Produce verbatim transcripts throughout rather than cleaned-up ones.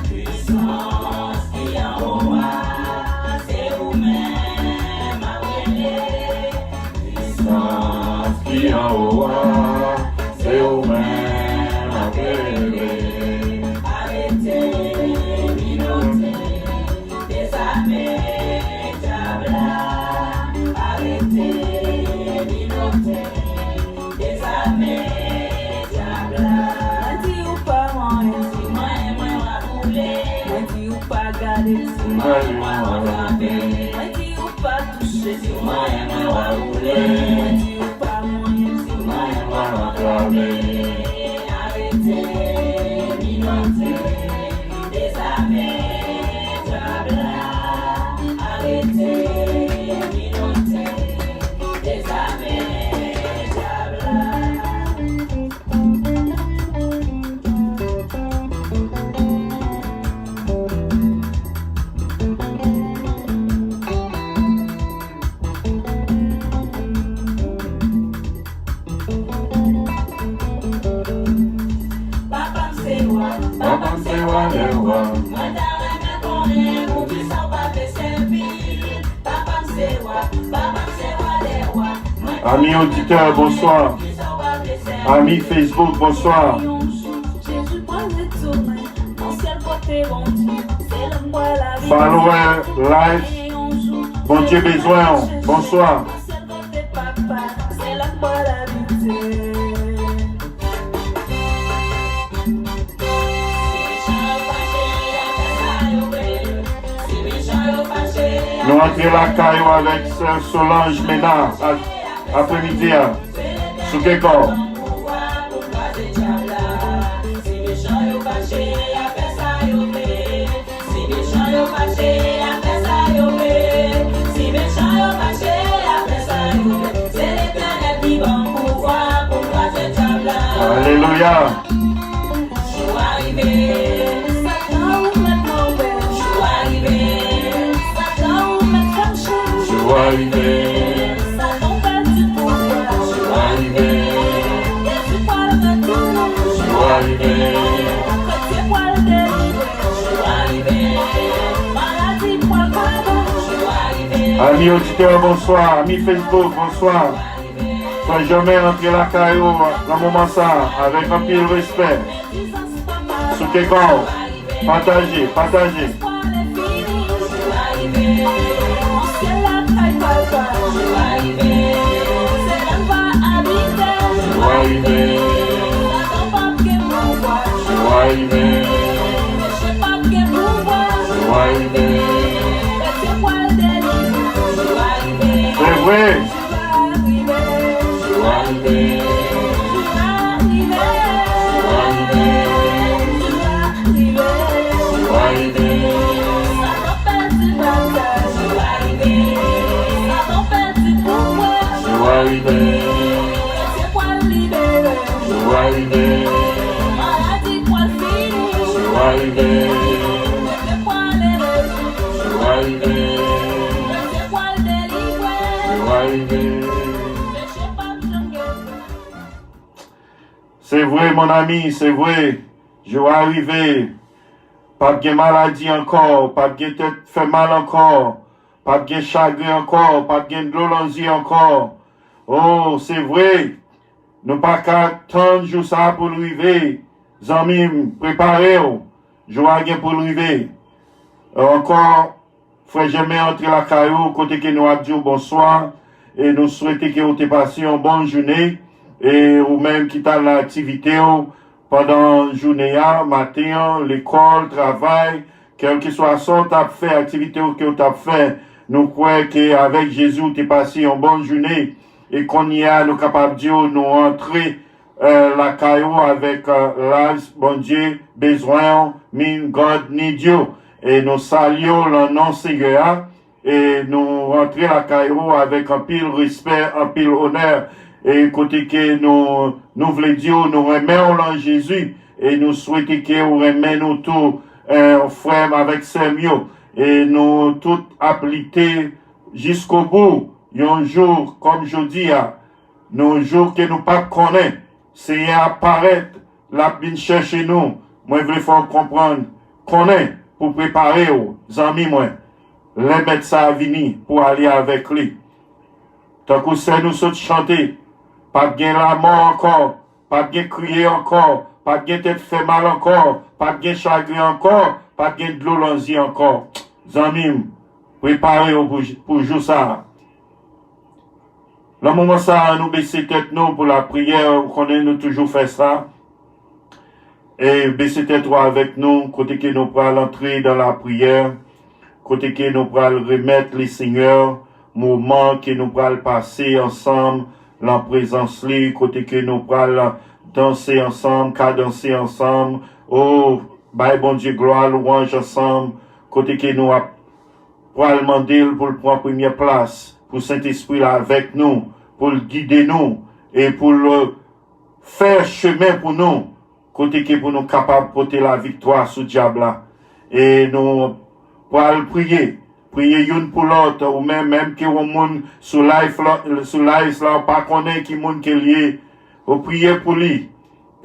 Pwisans ki anwo a, se ou menm m ap rele. Pwisans ki anwo a, se ou menm m ap rele. Arete, minote, dezame dyab la. Arete, minote, dezame dyab la. Mwen di ou pa manyen. Si manyen mwen w a boule. Mwen di ou pa gade. Si manyen mwen w a frape. Mwen di ou pa touche. Si manyen mwen w a boule. Mwen di ou pa manyen. Si manyen mwen w a frape. Arete, minote, dezame dyab la. Arete, minote, dezame dyab la. Papa m se wa, papa m se wa dè wa. Mwen ta renmen konnen poukisa w pa vle sèvi l. Papa m se wa, papa m se wa dè wa. Mwen ta renmen konnen poukisa w pa vle sèvi l. Ami auditeur, bonsoir. Ami Facebook, bonsoir. Jezi pral retounen. Follower live, Bondye bezwen w. Bonswa. Nou antre lakay ou avèk sè Solange Mena a, apremidi a. Souke kò w. Alelouya. Jou a rive. Satan ou mèt move. Jou a rive. Satan ou mèt fè m chanje. Jou a rive. Satan ou pèdi pouvwa. Jou a rive. Jezi pral retounen. Jou a rive. Kretyen pral delivre. Jou a rive. Maladi pral kaba. Jou a rive. Ami auditeur, bonsoir. Ami Facebook, bonsoir. Frè Jòmè antre lakay ou nan moman sa a, avèk anpil respè. Souke kò w. Pataje, pataje. Jou a rive. Jou a rive. Jou a rive. Se vre. Jou a rive. Jou a rive. Jou a rive. Jou a rive. Satan pèdi batay. Jou a rive. Satan pèdi pouvwa. Jou a rive. Kretyen pral libere. Jou a rive. Maladi pral fini. Jou a rive. Kretyen pral ere. Jou a rive. Kretyen pral delivre. Jou a rive. Peche p ap janm gen. Se vre, mon ami, se vre. Jou a rive. P ap gen maladi ankò, p ap gen tèt fè mal ankò, p ap gen chagren ankò, p ap gen dlo nan zye ankò. O, se vre, nou pa ka tann jou sa a pou l rive. Zanmi m, prepare w, jou a gen pou l rive. Ankò, frè Jèmen antre lakay ou, kote ke nou ap di w bonswa, e nou swete ke w te pase yon bon jounen, e ou menm ki t al nan aktivite w pandan jounen an, maten an, lekòl, travay, kèlkeswa sa w t ap fè, aktivite w ke w t ap fè, nou kwè ke avèk Jezi w te pase yon bon jounen, e kounye a nou kapab di w nou antre eh, lakay ou avèk eh, lives Bondye bezwen w, mean God need you. E nou salye w lan non Senyè a, e nou rantre lakay ou avèk anpil respè, anpil onè, e kote ke nou, nou vle di w nou renmen w lan Jezi, e nou swete ke w renmen nou tou, eh, frè m avèk sè m yo, e nou tout ap lite jiskobou, yon jou kòm jodi a, nou jou ke nou p ap konnen, Senyè ap parèt, l ap vin chèche nou. Mwen vle fè w konprann, konnen pou prepare w, zanmi mwen, lè Mèt sa a vini pou ale avèk li. Tankou sè nou sot chante, p ap gen lamò ankò, p ap gen kriye ankò, p ap gen tèt fè mal ankò, p ap gen chagren ankò, p ap gen dlo lan zye ankò. Zanmi m, prepare w pou, pou jou sa a. Nan moman sa a, nou bese tèt nou pou lapriyè, ou konnen nou toujou fè sa. E bese tèt ou avèk nou, kote ke nou pral antre dan lapriyè, kote ke nou pral remèt le Senyè moman ke nou pral pase ansanm lan prezans li, kote ke nou pral danse ansanm, kadanse ansanm, o, bay Bondye glwa, lwanj ansanm, kote ke nou ap pral mande l pou l pran premyè plas, pou Sentespri l avèk nou, pou l gide nou, e pou l fè chemen pou nou, kote ke pou nou kapab pote laviktwa sou dyab la. E nou pral priye, priye youn pou lòt, ou menm, menm ke yon moun sou live la, sou live la, ou pa konnen ki moun ke l ye, ou priye pou li,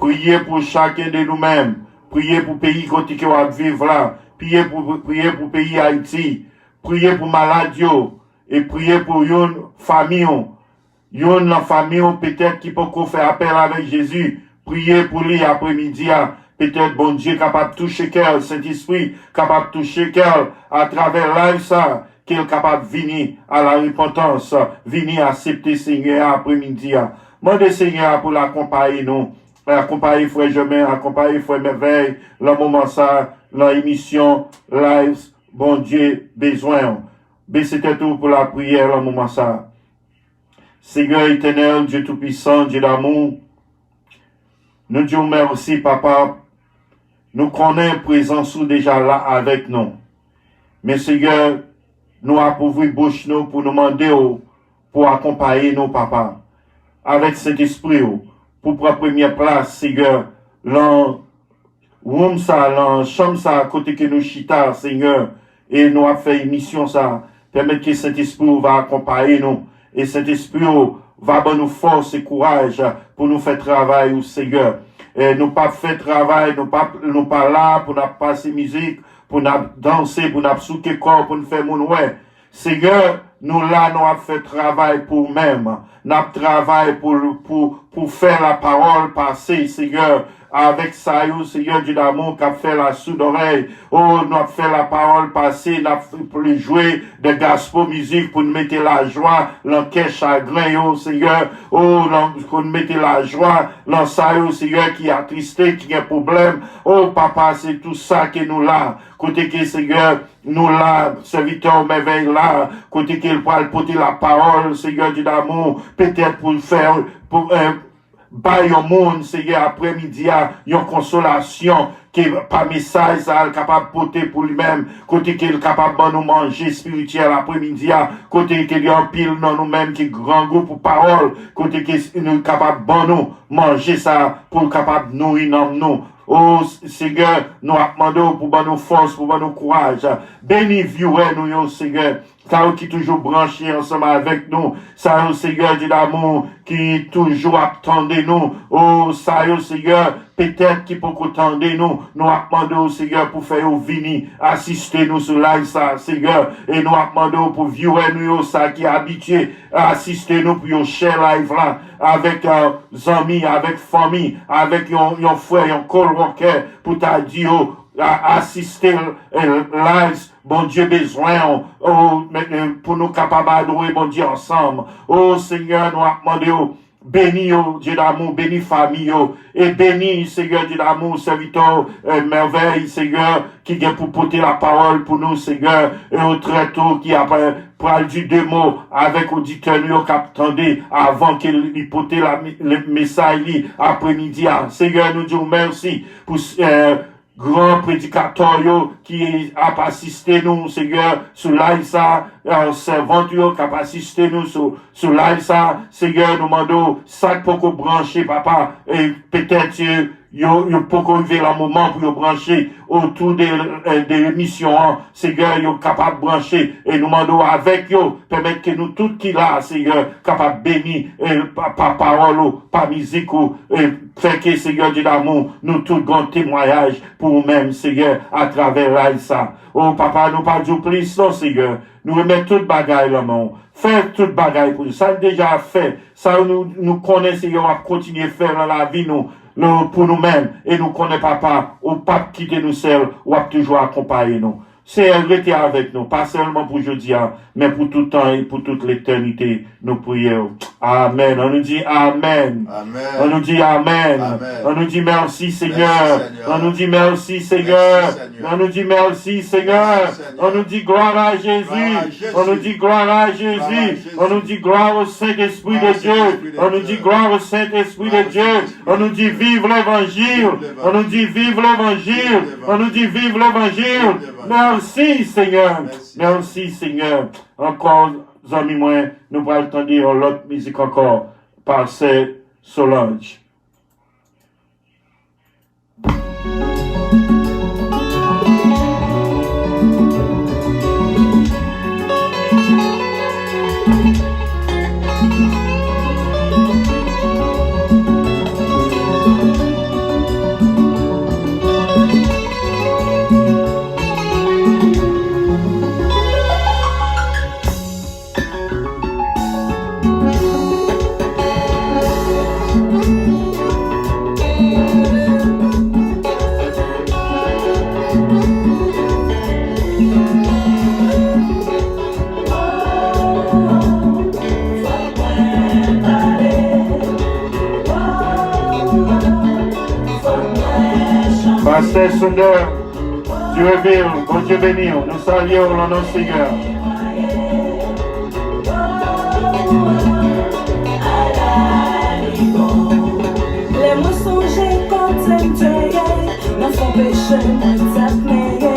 priye pou chaken de nou menm, priye pou peyi kote ke w ap viv la, priye pou, priye pou peyi Ayiti, priye pou malad yo, e priye pou youn fanmi w, youn nan fanmi w petèt ki poko fè apèl avèk Jezi, priye pou li apremidi a. Petèt Bondye kapab touche kè l, Sentespri kapab touche kè l atravè live sa, ke l kapab vini a la repantans, vini aksepte Senyè a apremidi a. Mande Senyè a pou l akonpaye nou, akonpaye frè Jèmen, akonpaye frè Mèvèy, lan moman sa, lan emisyon live Bondye bezwen w. Bese tèt ou pou lapriyè lan moman sa. Senyè Etènèl, Dye Toupisan, Dye damou, nou di w mèsi, Papa. Nou konnen prezans ou deja la avèk nou. Men, Senyè, nou ap ouvri bouch nou pou nou mande w pou akonpaye nou, Papa, avèk Sentespri w, pou pran premyè plas, Senyè, lan woum sa, lan chanm sa, kote ke nou chita, Senyè, e nou ap fè emisyon sa. Pèmèt ke Sentespri w va akonpaye nou, e Sentespri w va ban nou fòs e kouraj pou nou fè travay ou, Senyè. E nou p ap fè travay, nou p ap, nou pa la pou n ap pase mizik, pou n ap danse, pou n ap souke kò, pou n fè moun wè. Senyè, nou la, nou ap fè travay pou ou menm. N ap travay pou, pou, pou fè lapawòl pase, Senyè. Avèk sa yo, Senyè Dye damou, k ap fè lasoudorèy. O, n ap fè lapawòl pase, n ap jwe de gospel mizik pou n mete lajwa lan kè chagren yo, Senyè. O, pou n mete lajwa lan sa yo, Senyè, ki atriste, ki gen pwoblèm. O, Papa, se tou sa ke nou la. Kote ke, Senyè, nou la, sèvitè w Mèvèy la, kote ke l pral pote lapawòl, Senyè Dye damou, petèt pou l fè, pou, eh, bay yon moun, Senyè, apremidi a, yon konsolasyon ke pa mesaj sa a l kapab pote pou li menm, kote ke l kapab ban nou manje espirityèl apremidi a, kote ke gen anpil nan nou menm ki grangou pou pawòl, kote ke nou kapab ban nou manje sa a pou l kapab nouri nanm nou. O Senyè, nou ap mande w pou ban nou fòs, pou ban nou kouraj. Beni vyewè nou yo, Senyè. Sa yo ki toujou branche ansanm avèk nou. Sa yo, Seyè Dye damou, ki toujou ap tande nou. O, sa yo, Seyè, petèt ki poko tande nou, nou ap mande w, Seyè, pou fè yo vini asiste nou sou live sa, Seyè. E nou ap mande w pou viewer nou yo, sa ki abitye asiste nou, pou yo share live la avèk, eh, zanmi, avèk fanmi, avèk yon, yon frè, yon coworker, pou ta di yo, a-, asiste, eh, live. Bondye bezwen w, o, men, men, pou nou kapab adore Bondye ansanm. O Senyè, nou ap mande w, beni yo, Dye damou, beni fanmi yo, e beni, Senyè Dye damou, sèvitè w, eh, Mèvèy, Senyè, ki gen pou pote lapawòl pou nou, Senyè, e o trèto ki ap, eh, pral di de mo avèk oditè nou yo k ap tande avan ke li pote la, le mesaj li apremidi a. Senyè, nou di w mèsi pou, eh, gran predikatè yo ki ap asiste nou, Senyè, sou live sa, eh, sèvant yo k ap asiste nou sou, sou live sa, Senyè, nou mande w, sa k poko branche, Papa, e petèt, eh, yo, yo poko rive nan moman pou yo branche otou de, eh, de emisyon an, Senyè, yo kapab branche, e nou mande w avèk yo, pèmèt ke nou tout ki la, Senyè, kapab beni, eh, pa, pa pawòl ou, pa mizik ou, eh, fè ke, Senyè Dye damou, nou tout gen yon temwayaj pou ou menm, Senyè, atravè live sa. O Papa, nou pa di w plis non, Senyè. Nou remèt tout bagay nan men w. Fè tout bagay pou nou. Sa n deja fè, sa nou, nou konnen, Senyè, w ap kontinye fè nan lavi nou, nou, pou nou menm. E nou konnen, Papa, ou p ap kite nou sèl, w ap toujou akonpaye nou. Senyè, rete avèk nou, pa sèlman pou jodi a, men pou tout tan e pou tout letènite. Nou priye w. Amèn. An nou di amèn. Amèn. An nou di amèn. Amèn. An nou di mèsi, Senyè. Mèsi, Senyè. An nou di mèsi, Senyè. Mèsi, Senyè. An nou di mèsi, Senyè. Mèsi, Senyè. An nou di glwa a Jezi. Glwa a Jezi. An nou di glwa a Jezi. Glwa a Jezi. An nou di glwa o Sentespri de Dye. Glwa a Jezi. An nou di glwa o Sentespri de Dye. Glwa a Jezi. An nou di viv levanjil. Viv levanjil. An nou di viv levanjil. Viv levanjil. An nou di viv levanjil. Viv levanjil. Mèsi, Senyè. Mèsi. Mèsi, Senyè. Ankò, zanmi mwen, nou pral tande yon lòt mizik ankò, Pastè Solange. Pastè Sonder Dureville, Bondye beni w. Nou salye w nan non Senyè. Lè mwen sonje kote m te ye, nan fon peche mwen t ap neye.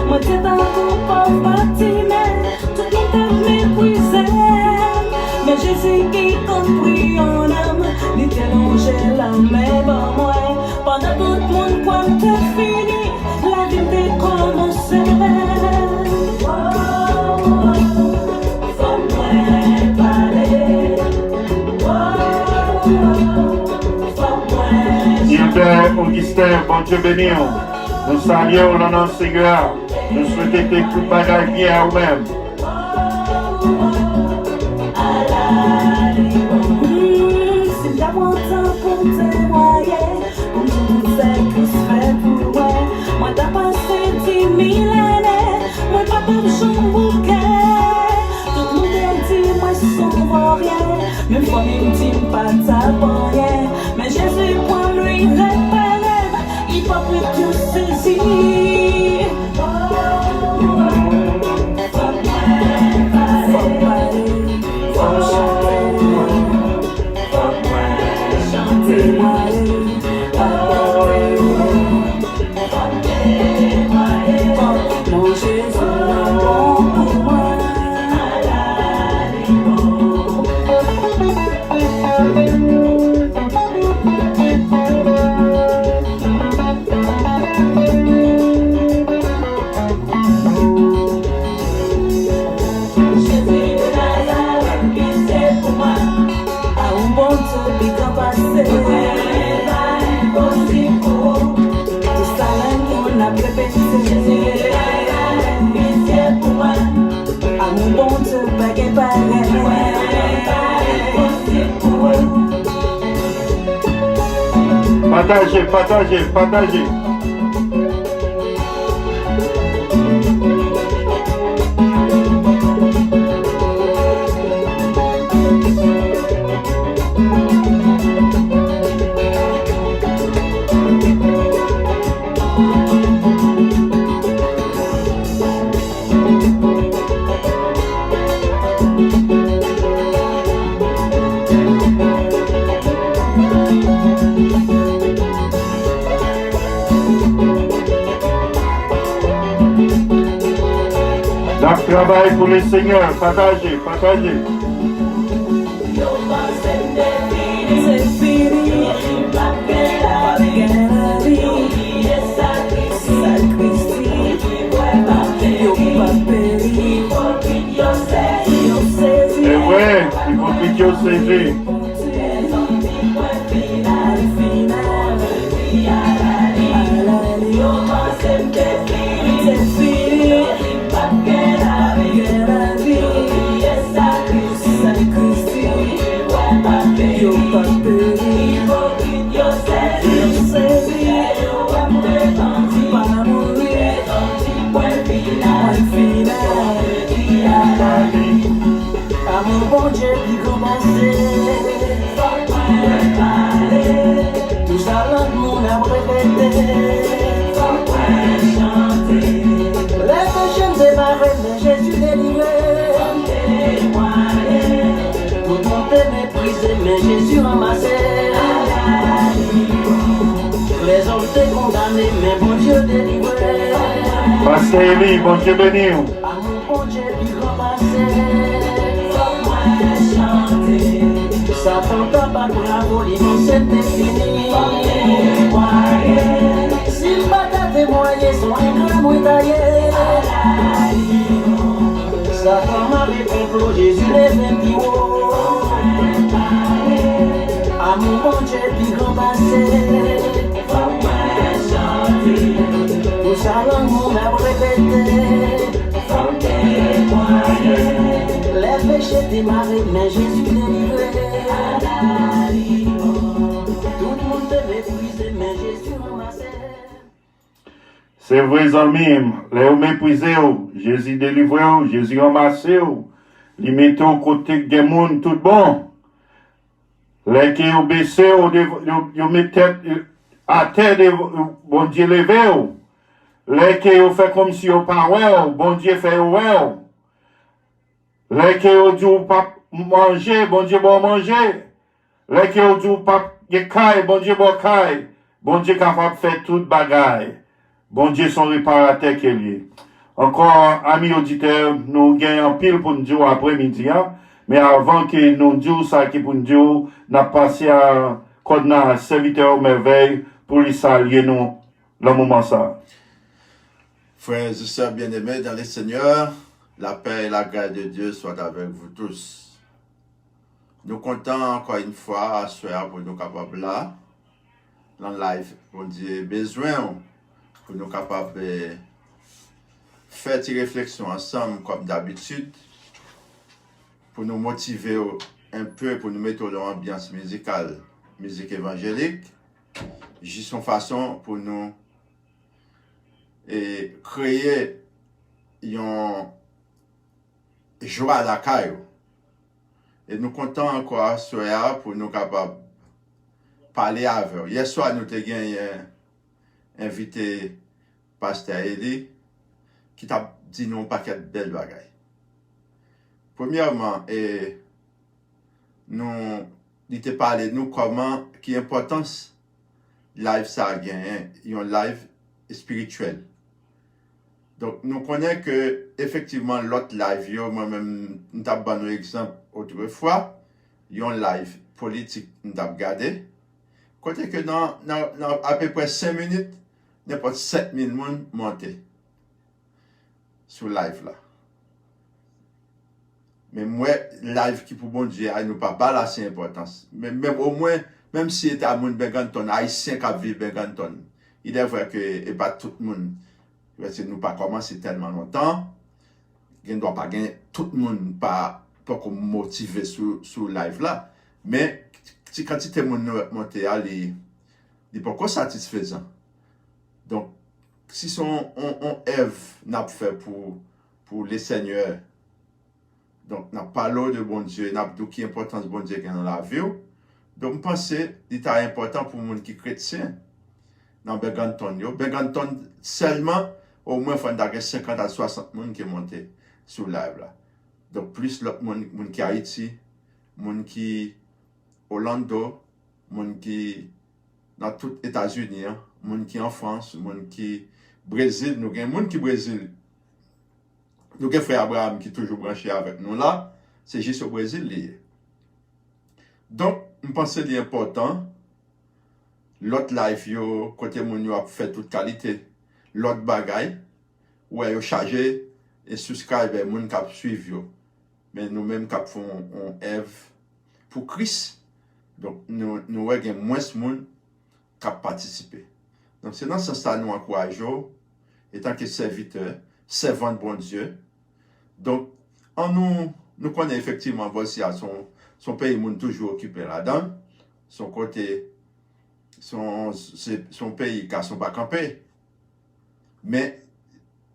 Mwen te tankou pòv Batime, tout moun t ap meprize m. Men Jezi ki konn pri yon nanm, li te lonje lanmen ban mwen. Pandan tout moun kwè m te fini, lavi m te kòmanse. Fò mwen pale. Gilbert Augustin, Bondye beni w. Nou salye w nan non Senyè a. Nou swete ke tout bagay byen a ou menm. Mm, si m ta pran tan pou m temwaye, pou m di w tout sa Kris fè pou mwen, mwen ta pase di mil ane, mwen pa t ap janm bouke. Tout moun te di mwen se yon vòryè, menm fanmi m di m pa t ap anyen. Men Jezi pran m, li repare m, ipokrit yo sezi. Pa gen parèy. Pataje, pataje, pataje. N ap travay pou Lesenyè. Pataje, pataje. Se fini, pa gen lavi. Sa Kris di, yo p ap peri. Yo sezi. Se vre, ipokrit yo sezi. Amou Bondye pi gran pase. Fòk mwen pale. Tout sa lang moun ap repete. Fòk mwen chante. Lè peche m te bare, men Jezi delivre. Fòk m temwaye. Tout moun te meprize, men Jezi ranmase. Lèzòm te kondane, men Bondye delivre. Pastè Eli, Bondye beni w. Amou Bondye pi gran pase. Fòk mwen chante. Satan t ap bat bravo li, men se te fini. Fòk temwaye. Si m pa ta temwaye, se yon engra mwen ta ye. Satan mare konplo, Jezi leve pi wo. Amou Bondye pi gran pase. Fòk mwen chante. Pou sa lang moun ap repete. Fòk temwaye. Lè peche te mare, men Jezi delivre. Tout moun te meprize, men Jezi ranmase. Se vre, zanmi m, lè yo meprize w, Jezi delivre w, Jezi ranmase w, li mete w kote k gen moun tout bon. Lè ke yo bese w, dev-, yo, yo met tèt atè, dev-, Bondye leve w. Lè ke yo fè kòmsi yo pa wè w, Bondye fè yo wè w. Lè ke yo di w p ap manje, Bondye ba w manje. Lè ke yo di w p ap gen kay, Bondye ba w kay. Bondye kapab fè tout bagay. Bondye se yon reparatè ke l ye. Ankò, ami oditè, nou gen anpil pou n di w aprè midi a, men avan ke nou di w sa ki pou n di w, n ap pase a kòd nan a sèvitè w Mèvèy pou li salye nou nan moman sa a. Frères et sœurs bien-aimés dans le Seigneur, la paix et la grâce de Dieu soit avec vous tous. Nou kontan ankò yon fwa aswè a pou nou kapab la nan live Bondye bezwen w, pou nou kapab, eh, fè ti refleksyon ansanm kòm dabitid, pou nou motive w enpe, pou nou mete w nan yon anbyans mizikal, mizik evanjelik, jis yon fason pou nou, eh, kreye yon jwa lakay ou. E nou kontan ankò aswè a pou nou kapab pale avè w. Yèswa, nou te genyen envite pastè Eli, ki t ap di nou yon pakèt bèl bagay. Premyèman, e, nou, li te pale nou kòman, ki enpòtans live sa a genyen, yon live espirityèl. Donk, nou konnen ke, efektivman, lòt live yo, mwen menm, m t ap ban nou egzanp otrefwa, yon live politik m t ap gade, kote ke nan, nan, nan apeprè senk minit, nenpòt sèt mil moun monte sou live la. Men m wè live ki pou Bondye a, nou pa ba l ase enpòtans. Men, men omwen, menm si e ta moun Binghamton, Ayisyen k ap viv Binghamton, il est vrai que e pa tout moun, paske nou pa kòmanse tèlman lontan, gen dwa pa gen tout moun pa poko motive sou, sou live la, men ti kantite moun nou wè k monte a, li, li poko satisfezan. Donk, si se yon, yon, yon èv n ap fè pou, pou Lesenyè, donk, n ap pale w de Bondye, n ap di w ki enpòtans Bondye gen nan lavi w. Donk, m panse li ta enpòtan pou moun ki kretyen nan Binghamton yo. Binghamton sèlman, omwen fò n ta gen senkant a swasant moun ki monte sou live la. Donk, plis lòt moun, moun ki Ayiti, moun ki Orlando, moun ki nan tout Etazini an, moun ki an Frans, moun ki Brezil, nou gen moun ki Brezil. Nou gen frè Abraham ki toujou branche avèk nou la, se jis o Brezil li ye. Donk, m panse li enpòtan, lòt live yo, kote moun yo ap fè tout kalite lòt bagay, ou wè yo chaje e subscriber moun k ap swiv yo. Men nou menm k ap fè yon, yon èv pou Kris, donk, nou, nou wè gen mwens moun k ap patisipe. Donk, se nan sans sa nou ankouraje w, etanke sèvitè, sèvant Bondye. Donk, annou, nou konnen efektivman Bòlsi a se yon, se yon peyi moun toujou okipe ladan l, se yon kote, se yon, se, se yon peyi gason pa kanpe. Men,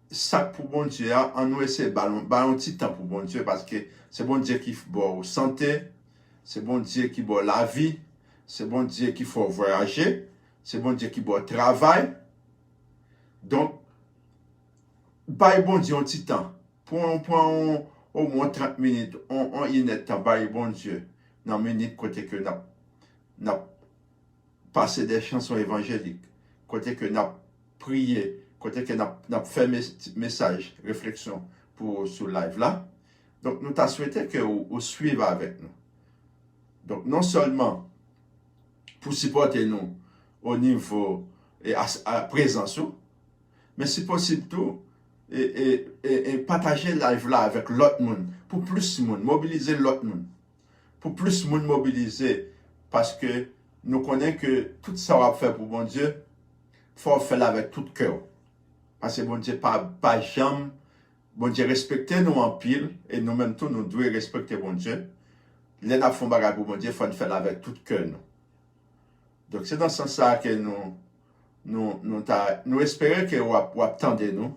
sa k pou Bondye a, annou eseye ba l, ba l yon ti tan pou Bondye, paske se Bondye ki ba w sante, se Bondye ki ba w lavi, se Bondye ki fè w vwayaje, se Bondye ki ba w travay. Donk, bay Bondye yon ti tan. Pran, pran yon, omwen trant minit, yon, yon inèdtan, bay Bondye nan minit kote ke n ap, n ap pase de chanson evanjelik, kote ke n ap priye, kote ke n ap, n ap fè mes-, mesaj, refleksyon pou, sou live la. Donk, nou ta swete ke ou, ou swiv avèk nou. Donk, non sèlman pou sipòte nou o nivo e a, a prezans ou, men si posib tou, e, e, e, e pataje live la avèk lòt moun, pou plis moun, mobilize lòt moun, pou plis moun mobilize, paske nou konnen ke tout sa w ap fè pou Bondye, fò w fè l avèk tout kè w. Paske Bondye pa, pa janm, Bondye respekte nou anpil, e nou menm tou, nou dwe respekte Bondye. Lè n ap fè yon bagay pou Bondye, fò n fè l avèk tout kè nou. Donk, se nan sans sa a ke nou, nou, nou ta, nou espere ke w ap, w ap tande nou,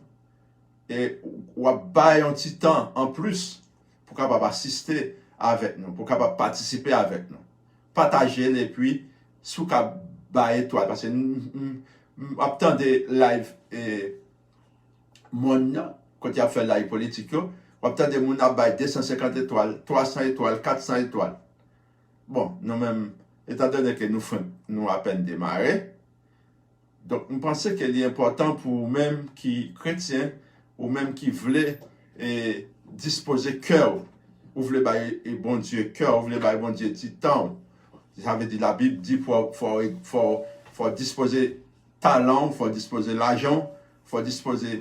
e w ap bay yon ti tan anplis pou kapab asiste avèk nou, pou kapab patisipe avèk nou. Pataje l, epi si w ka bay etwal, paske m, m, m ap tande live, e, mòn nan, kote y ap fè live politik yo, w ap tande moun ap bay de san senkant etwal, twa san etwal, kat san etwal. Bon, nou menm, etandone ke nou fenk, nou apèn demare, donk, m panse ke li enpòtan pou ou menm ki kretyen, ou menm ki vle, e, dispoze kè w, ou vle bay, e, Bondye kè w, ou vle bay Bondye ti tan w. Sa vle di, Labib di fò, fò, fò, fò dispoze talan w, fò dispoze lajan w, fò dispoze,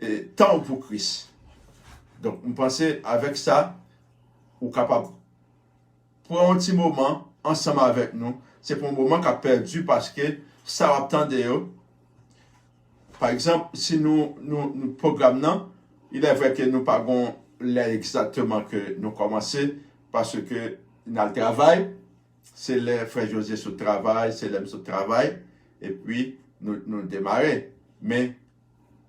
e, tan w pou Kris. Donk, m panse avèk sa, ou kapab pran yon ti moman ansanm avèk nou. Se pa yon moman k ap pèdi paske sa w ap tande yo, pa egzanp, si nou, nou, nou pwogram nan, il est vrai ke nou pa gon lè egzakteman ke nou kòmanse, paske n al travay, se lè frè Jozye sot travay, se lè m sot travay, epi nou, nou demare. Men,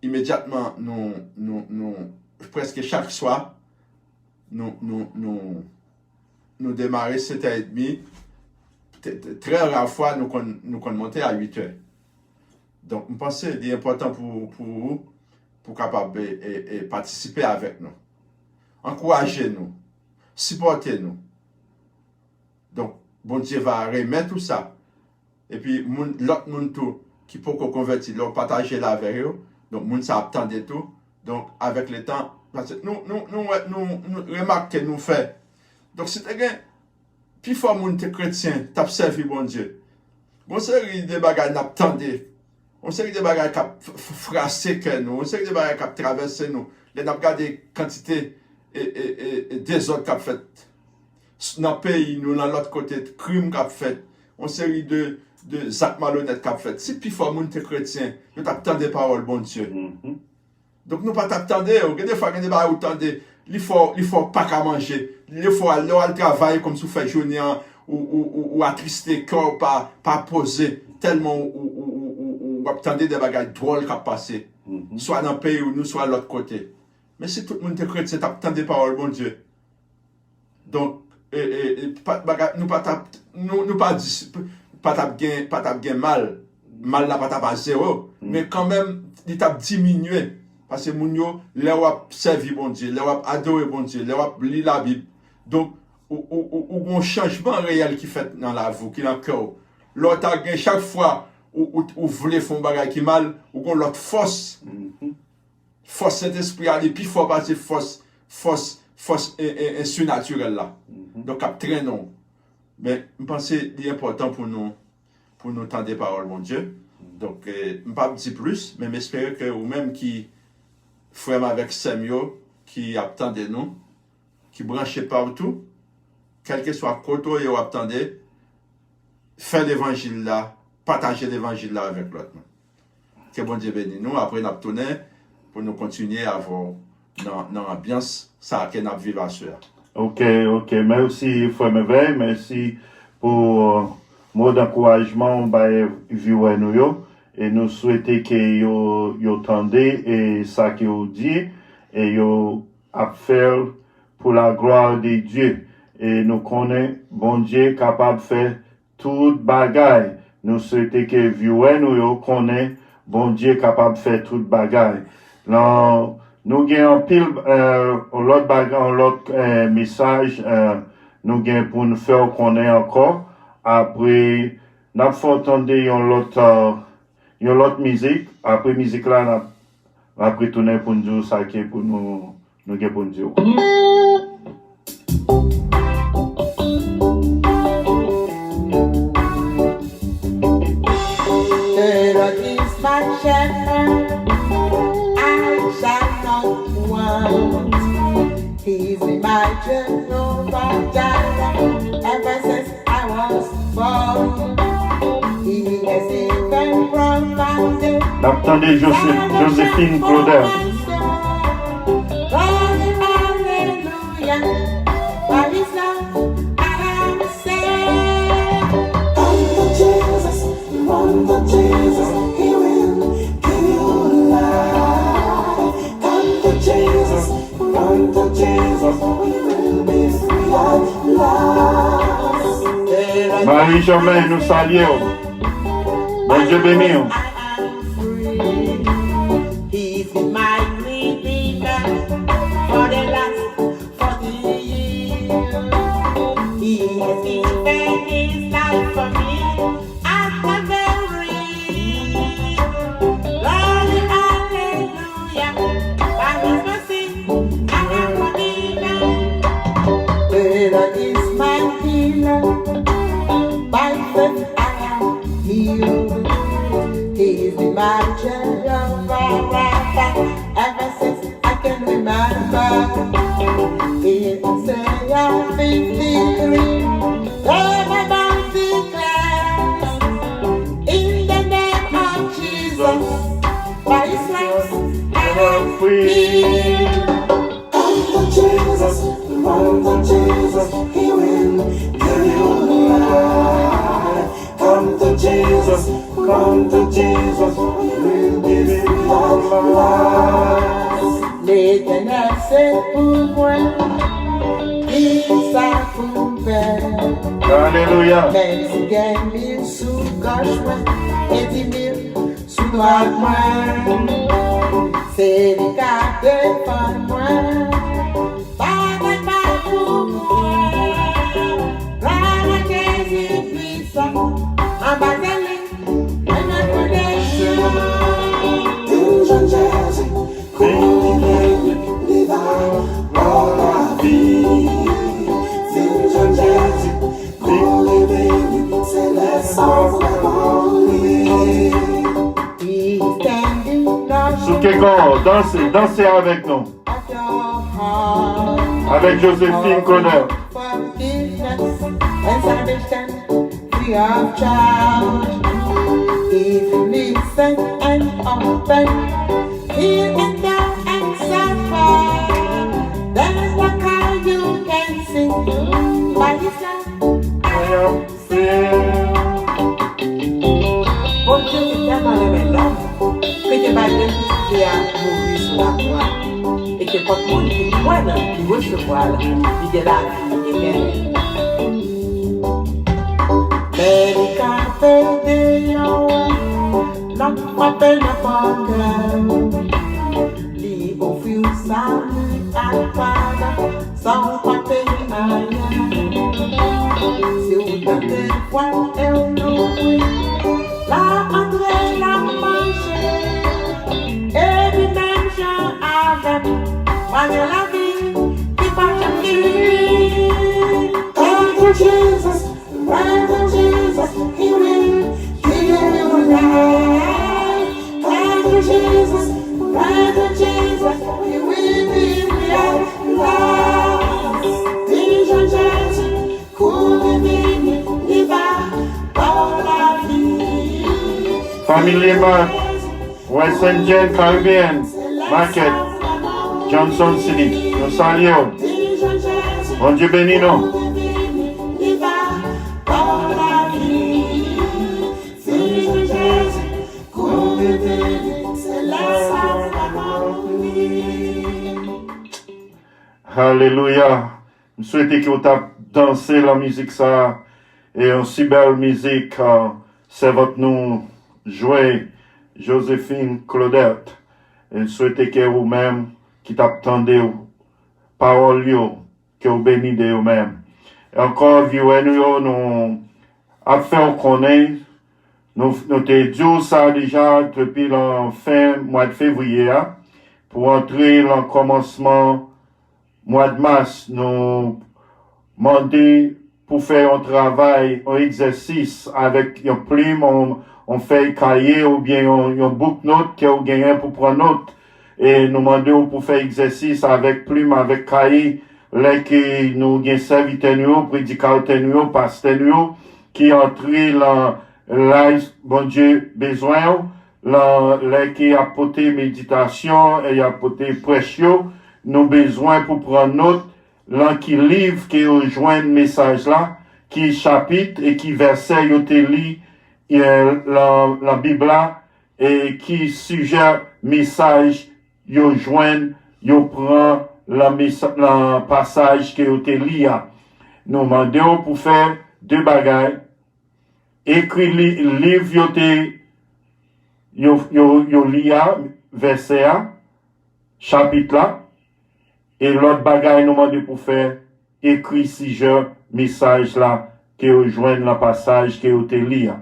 imedyatman, nou, nou, nou, prèske chak swa, nou, nou, nou, nou demare sèt è edmi. Trè ra fwa, nou konn, nou konn monte a uit è. Donk, m panse li enpòtan pou, pou ou, pou kapab, e, e, e, patisipe avèk nou. Ankouraje nou. Sipòte nou. Donk, Bondye va remèt ou sa. Epi, moun, lòt moun tou ki poko konvèti, lè w pataje l avè yo, donk, moun sa ap tande tou. Donk, avèk letan, paske nou, nou, nou, wè, nou, nou remake nou fè. Donk, si te gen pifò moun te kretyen, t ap sèvi Bondye. Gon seri de bagay n ap tande, yon seri de bagay k ap f-, f-, frase kè nou, yon seri de bagay k ap travèse nou. Lè n ap gade kantite, e, e, e, e dezòd k ap fèt s-, nan peyi nou, nan lòt kote, krim k ap fèt, yon seri de, de zak malonèt k ap fèt. Si pifò moun te kretyen, yo t ap tande pawòl Bondye. Donk, nou pa t ap tande yo. Gen de fwa, gen de bagay ou tande, Li fè w, li fè w pa ka manje. Li fè w al, lè w al travay, kòmsi w fè jounen an, ou, ou, ou, ou atriste, kè w pa, pa poze. Tèlman ou, ou, ou, ou, ou, ou ap tande de bagay dwòl k ap pase. Swa nan peyi w, nou, swa lòt kote. Men si tout moun te kretyen, t ap tande pawòl Bondye. Donk, e, e, e, pa, bagay, nou pa t ap, nou, nou pa di, pa t ap gen, pa t ap gen mal. Mal la pa t ap a zewo. Men kanmenm, li t ap diminye. Paske moun yo, lè w ap sèvi Bondye, lè w ap adore Bondye, lè w ap li Labib, donk, ou, ou, ou, ou gen yon chanjman reyèl ki fèt nan lavi w, ki nan kè w. Lè w ta gen chak fwa ou, ou, ou vle fè yon bagay ki mal, ou gen yon lòt fòs. Fòs Sentespri a, li pi fò pase fòs, fòs, fòs e, e, e, sinatirèl la. Donk, k ap trennen w. Men, m panse li enpòtan pou nou, pou nou tande pawòl Bondye. Donk, e, m p ap di plis, men m espere ke ou menm ki frè m avèk sè m yo, ki ap tande nou, ki branche patou, kèlkeswa kote w ye w ap tande, fè levanjil la, pataje levanjil la avèk lòt moun. Ke Bondye beni nou. Apre n ap tounen pou nou kontinye avè w nan, nan anbyans sa a ke n ap viv aswè a. Ok, ok. Mèsi, frè Mevèy. Mèsi pou, euh, mo dankourajman w bay viewè nou yo. E nou swete ke yo, yo tande, e sa ke w di, e yo ap fè l pour la gloire de Dieu. E nou konnen Bondye kapab fè tout bagay. Nou swete ke viewè nou yo konnen Bondye kapab fè tout bagay. Nan, nou gen anpil, eh, lòt bagay, lòt, eh, mesaj, eh, nou gen pou n fè w konnen ankò. Apre, n ap fè w tande yon lòt, eh, yon lòt mizik. Apre mizik la, n ap, n ap retounen pou n di w sa ke pou nou, nou gen pou n di w. The Lord is my shepherd, I shall not want. He is my Jehovah Jireh, ever since I was born. He has even provided. N ap tande Jose-, Josephine Claudel. Glory, hallelujah. By his love, I am saved. Come to Jesus, run to Jesus, he will give you life. Come to Jesus, run to Jesus, we will be free at last. Marie Germain, nou salye w. Bondye beni w. I am free. He's been my redeemer for the last forty years. He has given his life for me at Calvary. Glory, hallelujah. By his mercy, I am forgiven. The Lord is my healer. By faith, I am healed. He is my Jehovah Rapha. Ever since I can remember, Isaiah fifty-three, the Bible declares, in the name of Jesus, by his stripes I am free. Come to Jesus, run to Jesus, he will give you life. Come to Jesus, run to Jesus, he will give you life. Letènèl se pou mwen, kisa pou m pè? Alelouya. Menm si gen mil sou gòch mwen e di mil sou dwat mwen, se li k ap defann mwen. Batay pa pou mwen. Glwa a Jezi pwisan. Anba zèl li, mwen jwenn pwoteksyon. Vin jwenn Jezi, kouri vin, li va ba w lavi. Vin jwenn Jezi, kouri vin, se lè sa w vle li. He's standing now. Souke kò w, danse, danse avèk nou. Avèk Josephine Claudel. Baptis la. Bondye te tèlman renmen lòm ke te bay Lèspri a mouri sou lakwa, e ke nenpòt moun ki kwè nan li, ki resevwa l, li gen lavi etènèl. Men li ka fè deyò, l ap frape nan pòt kè w. Li ofri w sali ak padon san w pa peye anyen. Si w tande vwa l e w louvri, l a antre, l a manje, e li menm jan avè m, mwen gen lavi ki pa janm fini. Thank you, Jesus. Thank you, Jesus. He will give you life. Thank you, Jesus. Thank you, Jesus. He will give you life. Vin jwenn Jezi, kouri vini, li va ba w lavi. Family man. West Indian Caribbean Market, Johnson City. Nou salye w. Bondye beni nou. Alelouya. M swete ke w t ap danse lan mizik sa a. E yon si bèl mizik, ah, sèvant nou jwe, Josephine Claudette. E m swete ke ou menm ki t ap tande w, pawòl yo, ke w beni de yo menm. E ankò, viewer nou yo, nou ap fè w konnen, nou, nou te di w sa deja depi lan fen mwa fevriye a, pou antre lan kòmansman mwa mas, nou mande pou fè yon travay, yon egzèsis avèk yon plim, yon, yon fèy kaye oubyen yon, yon bouknot ke w genyen pou pran not. E nou mande w pou fè egzèsis avèk plim, avèk kaye, lè ke nou gen sèvitè nou yo, predikatè nou yo, pastè nou yo, ki antre lan live Bondye bezwen w, lan, lè ke y ap pote meditasyon e y ap pote prèch yo, nou bezwen pou pran not lan ki liv ke yo jwenn mesaj la, ki chapit e ki vèsè yo te li, e, lan, lan Bib la, e ki sijè mesaj yo jwenn, yo pran lan mesa-, lan pasaj ke yo te li a. Nou mande w pou fè de bagay. Ekri li, liv yo te, yo, yo, yo li a, vèsè a, chapit la, e lòt bagay nou mande pou fè, ekri sijè mesaj la ke yo jwenn lan pasaj ke yo te li a.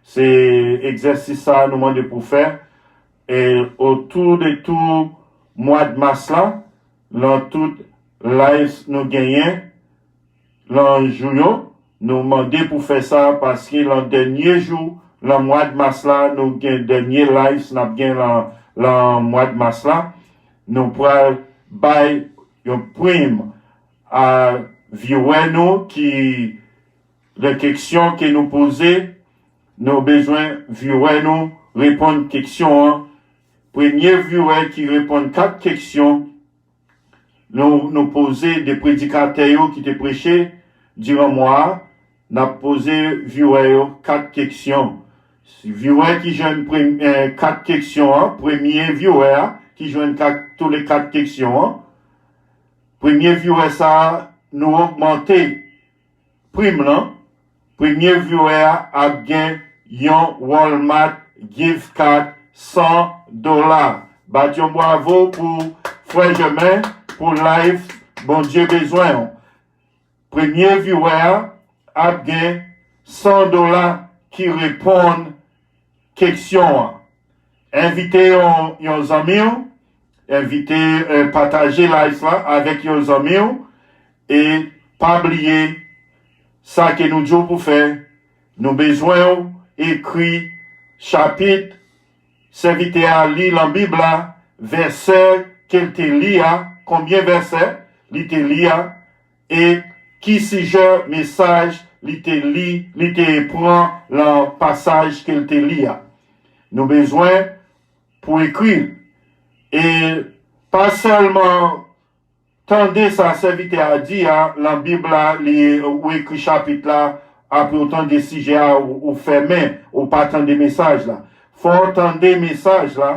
Se egzèsis sa a nou mande pou fè, e otou de tou mwa mas la, lan tout live nou genyen, lan jou yo, nou mande pou fè sa, paske lan dènye jou, lan mwa mas la, nou gen dènye live n ap gen lan, lan mwa mas la, nou pral bay yon prim a viewer nou ki, de keksyon ke nou poze, nou bezwen viewer nou reponn keksyon an. Premye viewer ki reponn kat keksyon, nou, nou poze de predikatè yo ki te preche diran mwa a, n ap poze viewer yo kat keksyon. Viewer ki jwenn prem-, eh, kat keksyon an, premye viewer a ki jwenn kat, tou le kat keksyon an, premye viewer sa a, nou ogmante prim lan, premye viewer a ap gen yon Walmart gift card san dola. Bat yon bwavo pou frè Jèmen, pou live Bondye bezwen w. Premye viewer a ap gen san dola ki reponn keksyon an. Envite yon, yon zanmi w, envite, eh, pataje live la avèk yon zanmi w, e pa bliye sa ke nou di w pou fè. Nou bezwen w ekri chapit sèvitè a li lan Bib la, vèsè ke l te li a, konbyen vèsè li te li a, e ki sijè mesaj li te li, li te pran lan pasaj ke l te li a. Nou bezwen pou ekri l. E pa sèlman tande sa sèvitè a di a, nan Bib la, li, ou ekri chapit la, apre ou tande sijè a, ou, ou fèmen, ou pa tande mesaj la. Fò w tande mesaj la,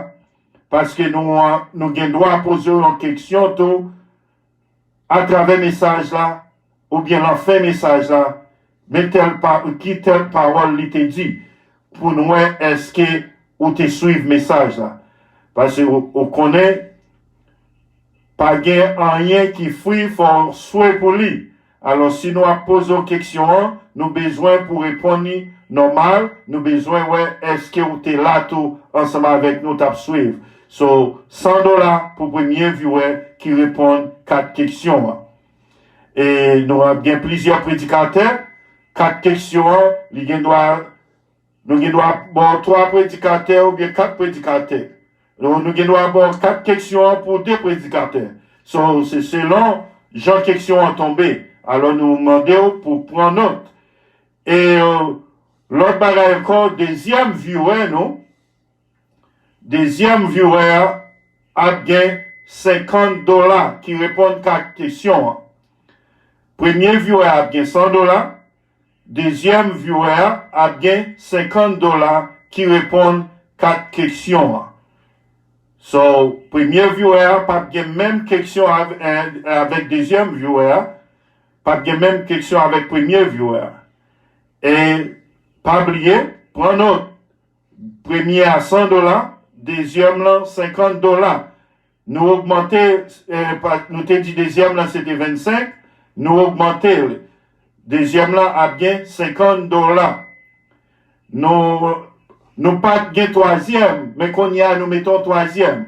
paske nou, nou gen dwa poze w yon keksyon tou, atravè mesaj la, oubyen nan fen mesaj la, men tèl pa, ki tèl pawòl li te di, pou n wè èske ou te swiv mesaj la. Paske ou, ou konnen, pa gen anyen ki fri, fò w swe pou li. Alò, si nou ap poze w keksyon an, nou bezwen pou reponn li nòmal, nou bezwen wè èske ou te la tou ansanm avèk nou t ap swiv. So, san dola pou premye viewer ki reponn kat keksyon an. E nou ap gen plizyè predikatè, kat keksyon an, li gen dwa, nou gen dwa ba w twa predikatè oubyen kat predikatè. Nou, nou gen dwa ba w kat keksyon an pou de predikatè. So, se selon jan keksyon an tonbe. Alò, nou mande w pou pran nòt. E, euh, lòt bagay ankò, dezyèm viewer nou, dezyèm viewer a ap gen senkant dola ki reponn kat keksyon an. Premye viewer a ap gen san dola, dezyèm viewer a ap gen senkant dola ki reponn kat keksyon an. So, premye viewer a p ap gen menm keksyon av-, eh, avèk dezyèm viewer a, p ap gen menm keksyon avèk premye viewer a. E pa bliye, pran nòt, premye a san dola, dezyèm lan senkant dola. Nou ogmante, eh, pa, nou te di dezyèm lan se te vennsenk, nou ogmante l. Dezyèm lan ap gen senkant dola. Nou, nou pa t gen twazyèm, men kounye a nou mete yon twazyèm.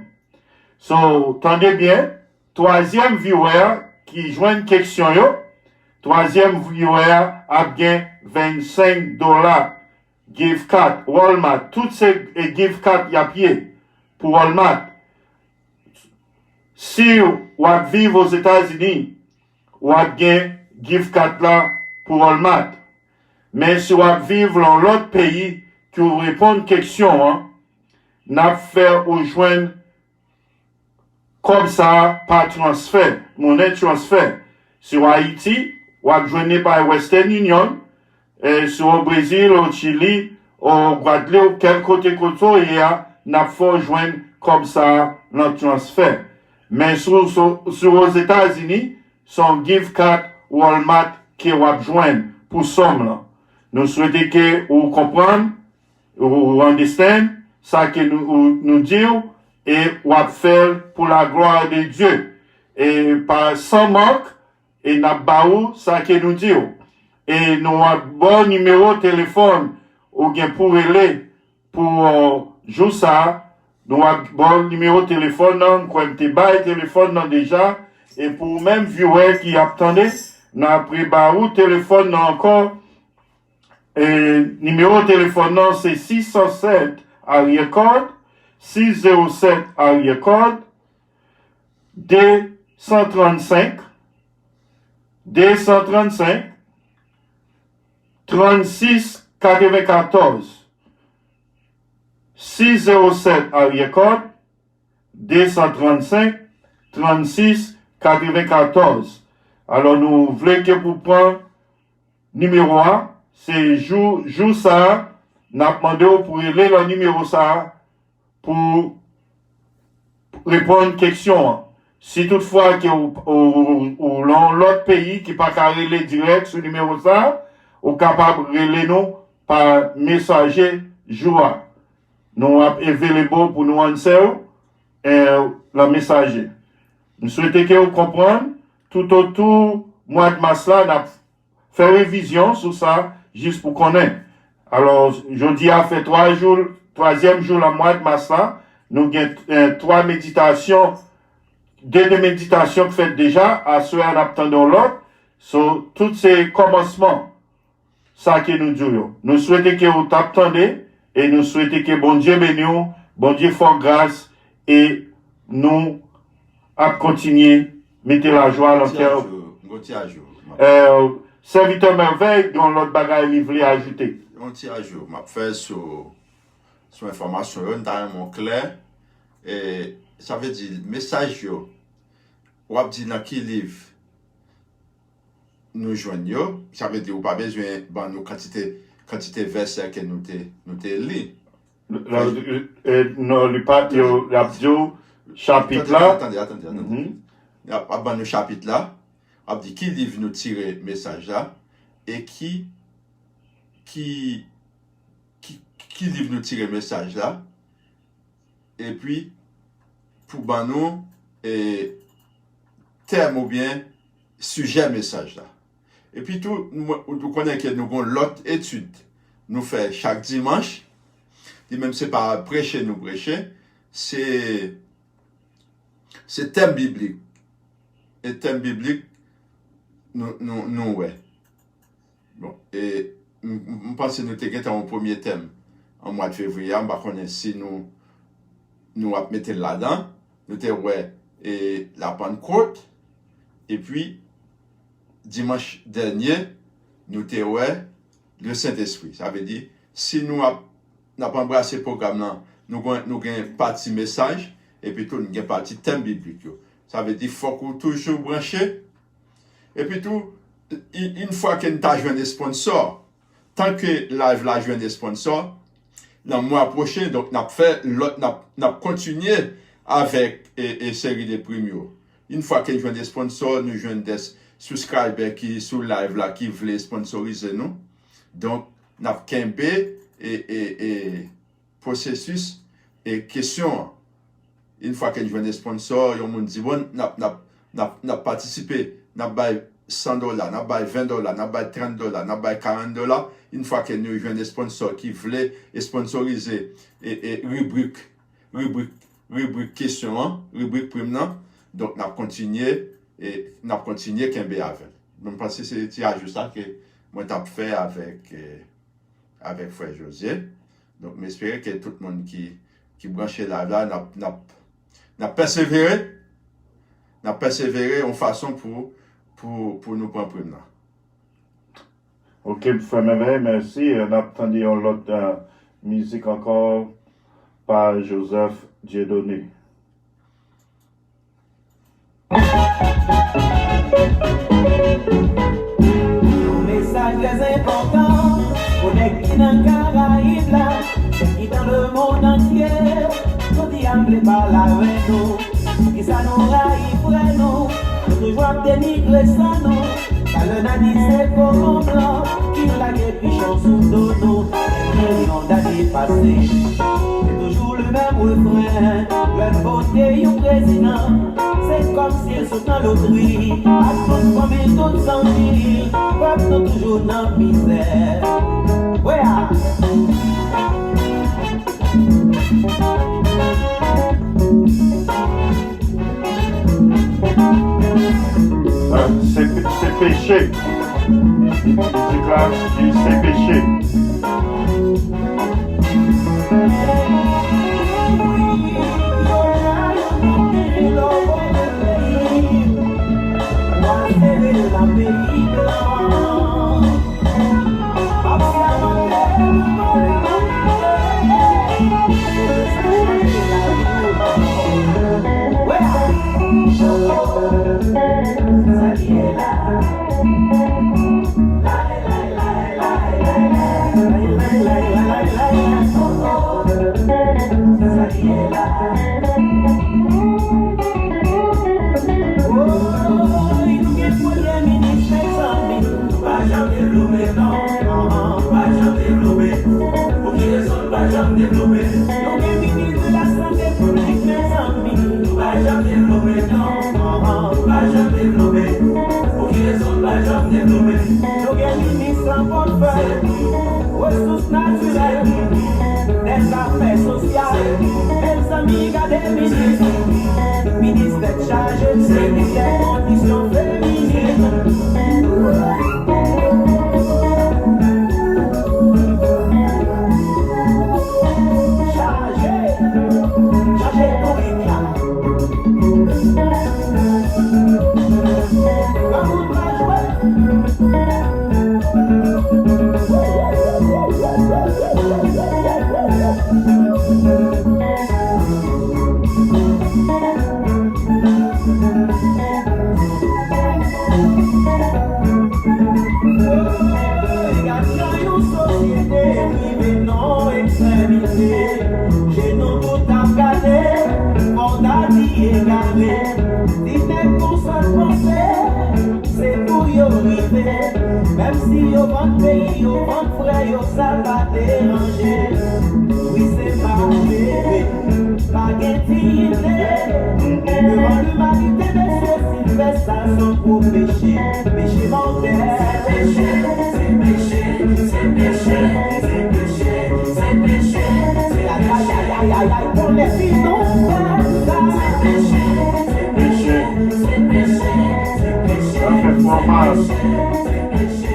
So, tande byen, twazyèm viewer ki jwenn keksyon yo, twazyèm viewer ap gen vennsenk dola gift card, Walmart, tout se, eh, gift card y ap ye pou Walmart. Si w ap viv Ozetazini, w ap gen gift card la pou Walmart. Men si w ap viv lan lòt peyi ki w reponn keksyon an, n ap fè ou jwenn kòb sa a pa transfè, monnen transfè. Si w Ayiti, w ap jwenn li pa Western Union, e si w o Brezil, o Chili, o Gwadloup, kèl kote kote w ye a, n ap fè w jwenn kòb sa a nan transfè. Men si w, si w, si w Ozetazini, se yon gift card Walmart ke w ap jwenn pou sòm lan. Nou swete ke ou konprann, ou, ou understand sa ke nou, ou, nou di w, e w ap fè l pou la gloire de Dieu. E pa san mank, e n ap ba ou sa ke nou di w. E nou ap ba w nimewo telefòn ou gen pou rele pou, euh, jou sa a. Nou ap ba w nimewo telefòn nan, m kwè m te bay telefòn nan deja. E pou ou menm viewer ki ap tande, n ap reba ou telefòn nan ankò. E nimewo telefòn nan se sis san sèt aryè kòd, sis zewo sèt aryè kòd, de san trannsenk, de san trannsenk, trannsis katrevenkatòz, sis zewo sèt aryè kòd, de san trannsenk, trannsis katrevenkatòz. Alò, nou vle ke pou pran nimewo a, se jou, jou sa a, n ap mande w pou rele nan nimewo sa a pou reponn keksyon an. Si toutfwa ke ou, ou, ou, ou lan yon lòt peyi ki pa ka rele dirèk sou nimewo sa a, ou kapab rele nou pa mesaje jou a. Nou ap available pou nou answer w, eh, lan mesaje. M swete ke ou konprann, toutotou mwa d mas la, n ap fè revizyon sou sa, jis pou konnen. Alò, jodi a fè twa jou, twazyèm jou lan mwa d mas la, nou gen, eh, twa meditasyon, de, de meditasyon k fèt deja, aswè a n ap tande yon lòt. So, tout se kòmansman sa ke nou di w yo. Nou swete ke ou t ap tande, e nou swete ke Bondye beni w, Bondye fè w gras, e nou ap kontinye mete lajwa lan kè w. Gon ti ajou, gon ti ajou. Euh, Sèvitè Merveille gen yon lòt bagay li vle ajoute. Yon ti ajou m ap fè sou, sou enfòmasyon yo, m ta renmen w klè. E sa vle di, mesaj yo, w ap di nan ki liv nou jwenn yo. Sa vle di ou pa bezwen ban nou kantite, kantite vèsè ke nou te, nou te li. Non, li pa, yo, y ap di w chapit la. Tande, tande, tande, tande. Y ap, ap ban nou chapit la, ap di ki liv nou tire mesaj la, e ki, ki, ki, ki liv nou tire mesaj la, epi pou ban nou, e, tèm oubyen sijè mesaj la. Epi tou, nou, ou konnen ke nou gon lòt etid nou fè chak dimanch. Li menm se pa preche nou preche, se, se tèm biblik. E tèm biblik nou, nou, nou wè. Bon, e m, m, m panse nou te gentan yon premye tèm an mwa de fevriye a, m pa konnen si nou, nou ap mete l ladan. Nou te wè, e, Lapannkot, epi dimanch dènye, nou te wè le Sentespri. Sa vle di, si nou ap, n ap anbrase pwogram nan, nou gen, nou gen pati mesaj, epi tou nou gen pati tèm biblik yo. Sa vle di, fòk ou toujou branche. Epi tou, i-, in fwa ke n ta jwenn esponsò, tan ke live la jwenn esponsò, nan mwa pwochen, donk, n ap fè lòt, n ap, n ap kontinye avèk, e, e, seri de prim yo. In fwa ke n jwenn esponsò, nou jwenn de subscriber ki sou live la ki vle esponsorize nou. Donk, n ap kenbe, e, e, e, pwosesis, e, kesyon an. In fwa ke n jwenn esponsò, yon moun di, bon, n ap, n ap, n ap, n ap patisipe, n ap bay san dola, n ap bay ven dola, n ap bay trant dola, n ap bay karant dola. In fwa ke nou jwenn esponsò ki vle esponsorize, e, e, ribrik, ribrik, ribrik kesyon an, ribrik prim nan, donk n ap kontinye, e n ap kontinye kenbe avè l. Mwen panse se ti ajou sa ke mwen t ap fè avèk, e, avèk frè José. Donk, m espere ke tout moun ki, ki branche live la, n ap, n ap, n ap pèsevere, n ap pèsevere yon fason pou, pou, pou nou pran prim nan. Ok, frè Mèvèy, mèsi. N ap tande yon lòt, eh, mizik ankò pa Joseph Dieudonné. Yon mesaj trè enpòtan pou nèg ki nan Karayib la, nèg ki dans le monde entier. Jodi a m vle pale avè nou. Poukisa nou rayi frè nou? Nou toujou ap denigre san nou. Talè n a di se kolon blan ki lage pichon sou do nou. Milyon dane pase, se toujou le menm refren. Lè n vote yon prezidan, se kòmsi l sot nan lotri. Ak tout fanmi l, tout zanmi l, pèp nou toujou nan mizè. Wè a! Se, se peche. Mizik la di se peche. Woy, nou gen premye minis, mezanmi. Nou pa janm devlope, non. Nou pa janm devlope. Pou ki rezon nou pa janm devlope? Nou gen minis de la sante piblik, mezanmi. Nou pa janm devlope, non. Nou pa janm devlope. Pou ki rezon nou pa janm devlope? Nou gen minis san pòtfèy, resous natirèl, dèzafè sosyal. Mezanmi, gade minis, minis tèt chaje, se minis kondisyon feminin. Chaje, chaje bourik la. Granmoun pa jwe. Menm si yo vann peyi, yo vann frè yo, sa pa deranje. Wi, se pa vre, pa gen diyite. Devan limanite, mesye, si n fè sa san gwo peche, peche mòtèl. Se peche, se peche, se peche, se peche, se peche, se peche. Ayayayayay, konnen si nou fè sa. Se peche, se peche, se peche, se peche. Sa fè fòmal.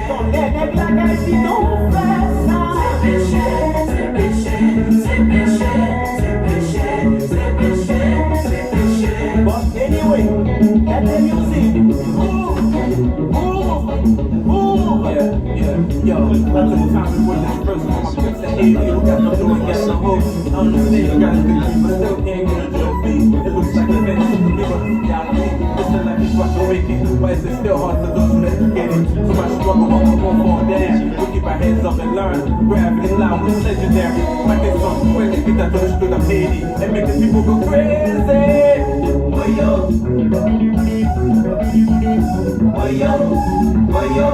Tande nèg lakay di nou fè sa. Se peche, se peche, se peche, se peche, se peche, se peche. But anyway, let the music move, move, move. Yeah, yeah, yo. I took time to put this verse on my sister Amy, who got the door and got the hook. I understand you gotta do it, but still can't get a job. It looks like the finish is the middle of the reality. It's the life is what you make it. Why is it still hard for those who educated? So much struggle, but we won't fall down. We keep our heads up and learn. Gravity law is legendary. My kids on quick, they get that touch to the Haiti and make the people go crazy. Woyo, woyo, woyo,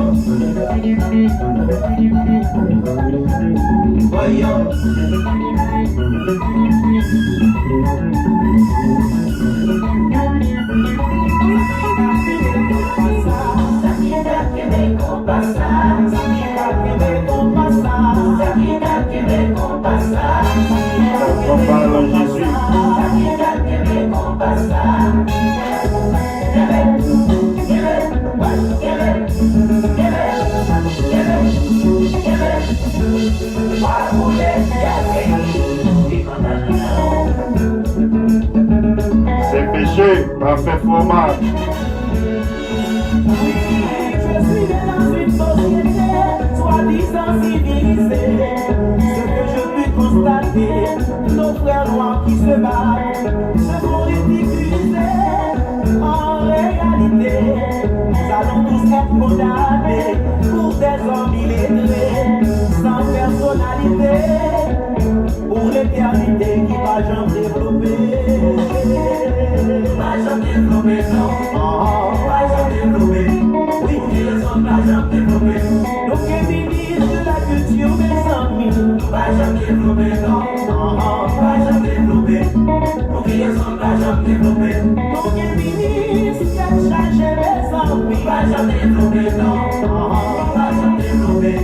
woyo. Konpa lan Jezi. Se peche, pa fè fòmal. Oui, je suis né dans une société soi-disant civilisée. Ce que je puis constater, nos frères noirs qui se battent se font ridiculiser. En réalité, nous allons tous être condamnés pour des hommes illettrés, sans personnalité. Pou letènite ki pa janm devlope. Pa janm devlope, non. Ah. Pa janm devlope. Wi. Pou ki rezon pa janm devlope? Nou gen minis de la kilti, mezanmi. Nou pa janm devlope, non. Ah. Pa janm devlope. Pou ki rezon pa janm devlope? Nou gen minis tèt chaje, mezanmi. Nou pa janm devlope, non. Ah. Nou pa janm devlope.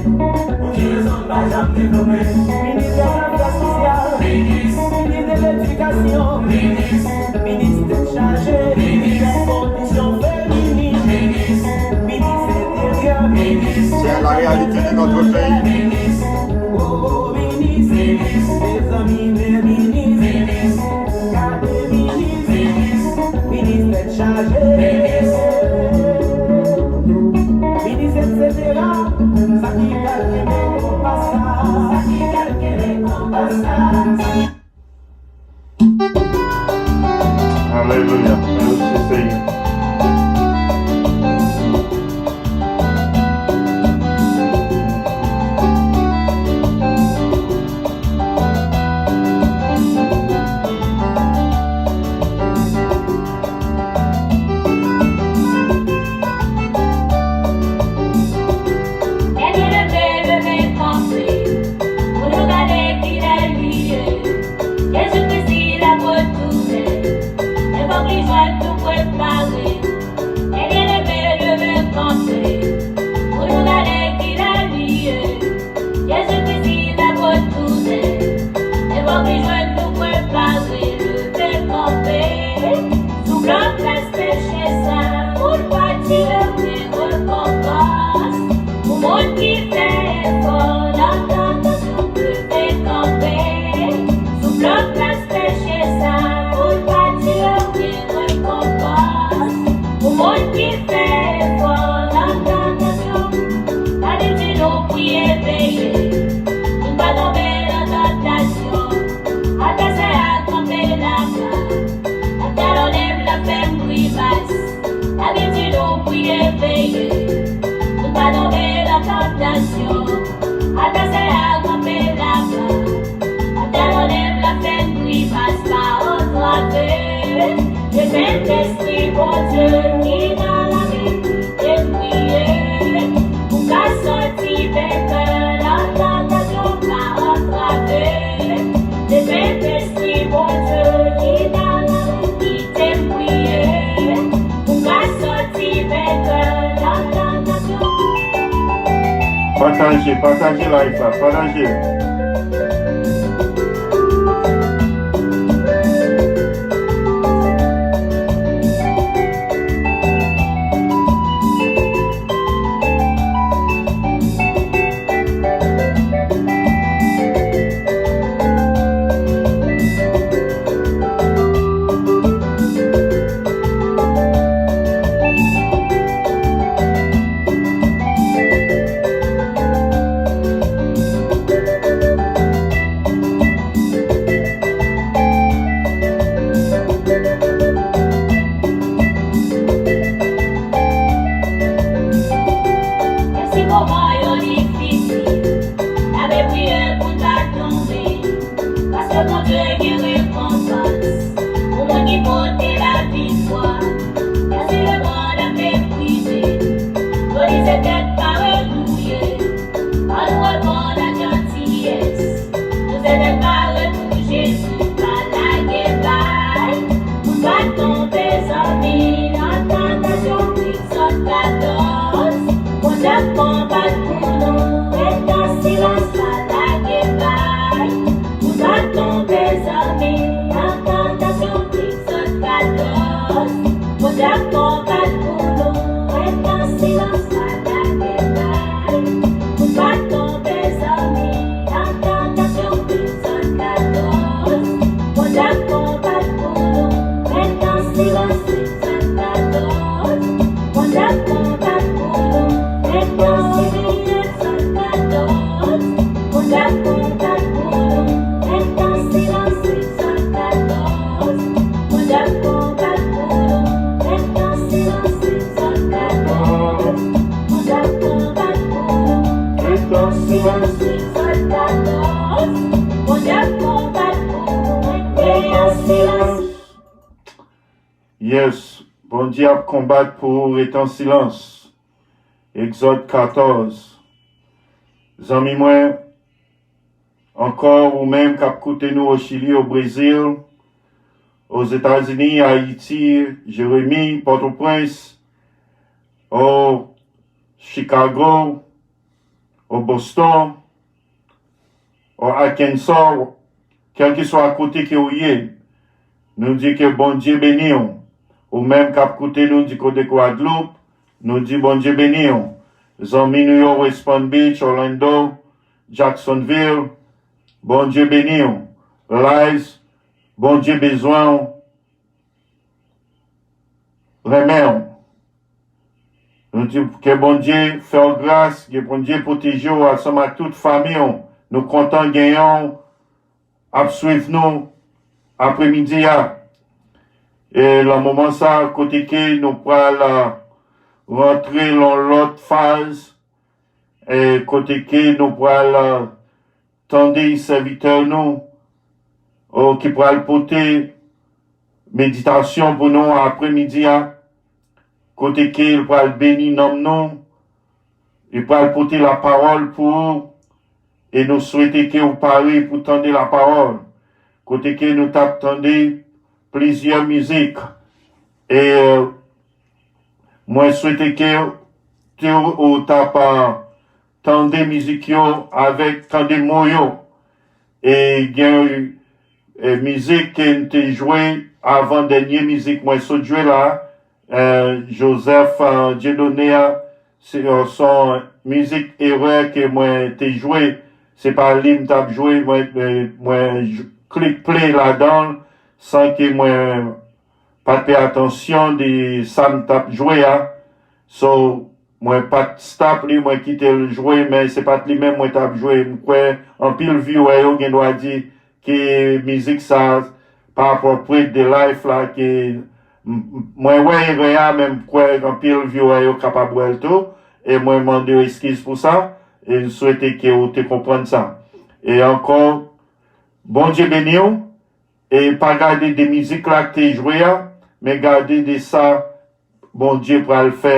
Pou ki rezon pa janm devlope? Minis dè zafè sosyal, minis, minis de ledikasyon, minis, minis tèt chaje, minis kondisyon feminin, minis, minis enteryè, minis, c'est la réalité de notre pays. Minis, oh, minis, minis, mezanmi, men minis, minis. Gade minis, minis, minis tèt chaje, minis, minis, etsetera. Sa ki pral kenbe konpa sa? Sa ki pral kenbe konpa sa? Alelouya. Mèsi, Senyè. Dènye leve, leve kanpe, pou nou gade kilè li ye. Jezi Kris ap retounen, epòk li jwenn nou prepare. Dènye leve, leve kanpe, pou nou gade kilè li ye. Jezi Kris ap retounen, epòk li jwenn nou prepare. Leve kanpe, sou blan plas peche sa, pou l pa dire w gen rekonpans. Pou moun ki fè efò nan tantasyon, leve kanpe, sou blan plas peche sa, pou l pa dire w gen rekonpans. Pou moun ki fè efò nan tantasyon, Labib di nou priye, veye, pou n pa tonbe nan tantasyon. Advèsè a kanpe laba, l ap talonnen m, l ap fè m grimas. Labib di nou priye, veye, pou n pa tonbe nan tantasyon. Advèsè a kanpe laba, ap talonnen m, l ap fè n grimas, pa antrave. Ke Sentespri Bondye ki nan Labib, e priye pou kase Pataje, pataje live la, pataje. Menm si moman yo difisil, n ap priye pou n pa tonbe. Paske Bondye gen rekonpans pou moun ki pote laviktwa. Menm si lemonn ap meprize, yo di se tèt pa regouye. Ann reponn ak jantiyès. Nou se tèt pare pou Jezi, pa lage bay. Pou n pa tonbe, zanmi, nan tantasyon. Egzòd katòz. Bondye ap konbat pou nou, ret an silans, pa lage bay. Pou n pa tonbe, zanmi, nan tantasyon. Egzòd katòz. Bondye ap konbat pou nou, ret an silans, pa lage bay. Pou n pa tonbe, zanmi, nan tantasyon. Egzòd katòz. Bondye ap konbat pou nou, ret an silans. Egzòd katòz. Bondye ap konbat pou nou, ret an silans. Egzòd katòz. Bondye ap konbat pou nou, ret an silans. Egzòd katòz. Bondye ap konbat pou nou, ret an silans. Egzòd katòz. Bondye ap konbat pou nou, ret an silans. Egzòd katòz. Bondye ap konbat pou nou, ret an silans. Yes, Bondye ap konbat pou ou, ret an silans. Egzòd katòz. Zanmi mwen, ankò ou menm k ap koute nou o Chili, o Brezil, Ozetazini, Ayiti, Jeremi, Pòtoprens, o Chicago, o Boston, o Arkansas, kèlkeswa kote ke ou ye, nou di ke Bondye beni w. Ou menm k ap koute nou di kote Gwadloup, nou di Bondye beni w. Zanmi nou yo West Palm Beach, Orlando, Jacksonville, Bondye beni w. Lies, Bondye bezwen w, renmen w. Nou di ke Bondye fè w gras, ke Bondye pwoteje w ansanm ak tout fanmi w. Nou kontan genyen w ap swiv nou apremidi a. E nan moman sa, kote ke nou pral, a, rantre nan lòt faz, e kote ke nou pral, a, tande sèvitè nou, o, ki pral pote meditasyon pou nou apremidi a, kote ke l pral beni nanm nou, li pral pote lapawòl pou ou, e nou swete ke ou pare pou tande lapawòl, kote ke nou t ap tande plizyè mizik, e mwen swete ke, ke ou t ap, a, tande mizik yo avèk tande mo yo. E gen, e, mizik ke m te jwe avan dènye mizik mwen sot jwe la, e, Joseph, e, Dieudonné a, se, e, se yon mizik erè ke mwen te jwe. Se pa li m t ap jwe, mwen, e, mwen j-, klik play ladan l san ke mwen pa t peye atansyon de sa m t ap jwe a. So, mwen pa t stop li, mwen kite l jwe, men se pa t li menm mwen t ap jwe. M kwè anpil vyewè yo gen dwa di ke mizik sa pa apwopriye de live la, ke m-, m-, mwen wè erè a, men m kwè anpil vyewè yo kapab wè l tou, e mwen mande yo eskiz pou sa, e m swete ke ou te konprann sa. E ankò, Bondye beni w, e pa gade de mizik la k te jwe a, men gade de sa Bondye pral fè,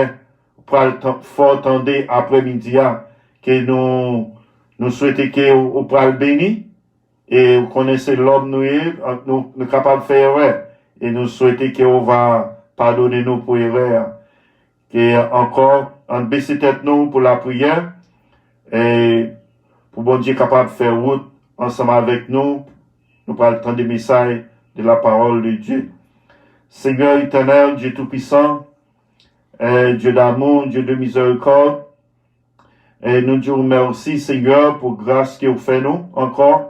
pral tan-, fè w tande apremidi a, ke nou, nou swete ke ou, ou pral beni, e ou konnen se lòm nou ye, nou, nou kapab fè erè, e nou swete ke ou va padone nou pou erè a. Ke ankò, ann bese tèt nou pou lapriyè, E pou Bondye kapab fè wout ansanm avèk nou, nou pral tande mesaj de la parole de Dieu. Seigneur éternel, Dieu tout-puissant, eh, Dieu d'amour, Dieu de miséricorde, e nou di w mèsi, Seigneur, pou gras ke w fè nou ankò.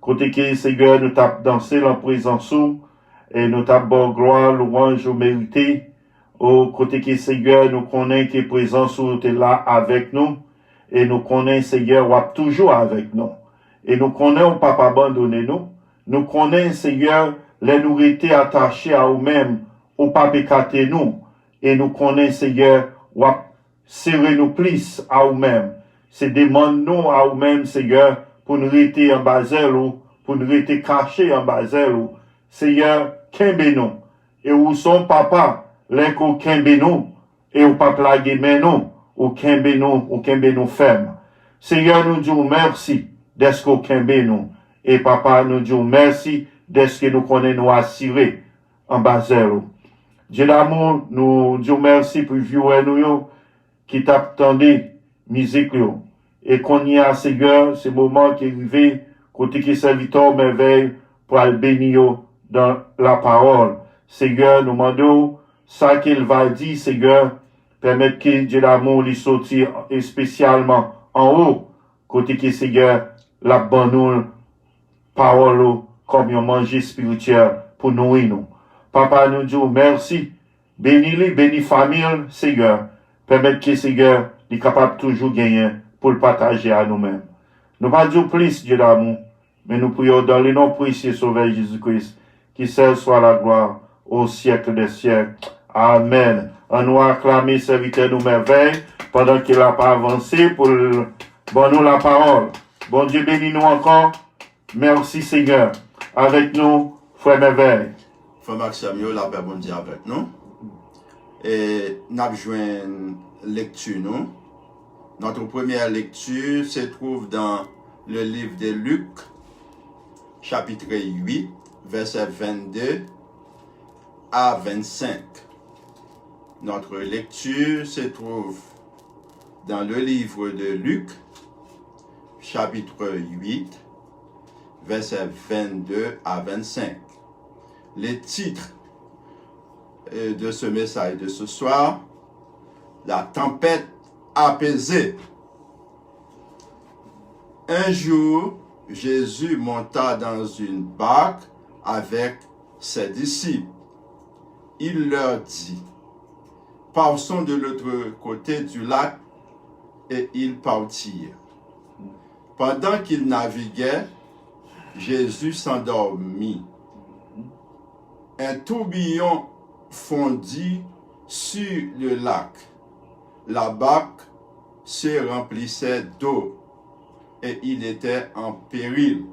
Kote ke, Seigneur, nou t ap danse lan prezans ou, e nou t ap ba w glwa, lwanj ou merite. O, kote ke, Seigneur, nou konnen ke prezans ou te la avèk nou, e nou konnen, Seigneur, w ap toujou avèk nou. E nou konnen w p ap abandone nou. Nou konnen, Seigneur, lè nou rete atache a ou menm, ou p ap ekate nou. E nou konnen, Seigneur, w ap sere nou plis a ou menm. Se demann nou a ou menm, Seigneur, pou n rete anba zèl ou, pou n rete kache anba zèl ou. Seigneur, kenbe nou. E ou se yon papa, lè ke w kenbe nou, e ou p ap lage men nou, ou kenbe nou, ou kenbe nou fèm. Seigneur, nou di w mèsi dèske w kenbe nou. E papa, nou di w mèsi dèske nou konnen nou asire anba zèl ou. Dieu d'amour, nou di w mèsi pou viewer nou yo ki t ap tande mizik yo. E kounye a, Seigneur, se moman ki rive kote ke sèvitè w Mèvèy pral beni yo dan la parole. Seigneur, nou mande w sa ke l va di, Seigneur, pèmèt ke Dieu d'amour li soti espesyalman anwo, kote ke, Seigneur, l ap ban nou pawòl ou kòm yon manje espirityèl pou nouri nou. Papa, nou di w mèsi. Beni li, beni fanmi l, Seigneur. Pèmèt ke, Seigneur, li kapab toujou genyen pou l pataje a nou menm. Nou pa di w plis, Dieu d'amour, men nou priye w dans le nom précieux Sauveur Jésus-Christ, qui seul soit la gloire au siècle des siècles. Amen. Ann nou aklame sèvitè nou Mèvèy pandan ke l ap avanse pou l ban nou la parole. Bondye beni nou ankò. Mèsi, Seigneur. Avèk nou, frè Mèvèy. Frè m ak sè m yo, lapè Bondye avèk nou. E n ap jwenn lekti nou. Notre première lecture se trouve dans le livre de Luc, chapitre huit, verset vingt-deux à vingt-cinq. Notre lecture se trouve dans le livre de Luc, chapitre huit, versets vingt-deux à vingt-cinq. Le titre, euh, de ce message de ce soir, la tempête apaisée. Un jour, Jésus monta dans une barque avec ses disciples. Il leur dit, « Passons de l'autre côté du lac. » Et ils partirent. Pendant qu'ils naviguaient, Jésus s'endormit. Un tourbillon fondit sur le lac. La barque se remplissait d'eau et il était en péril.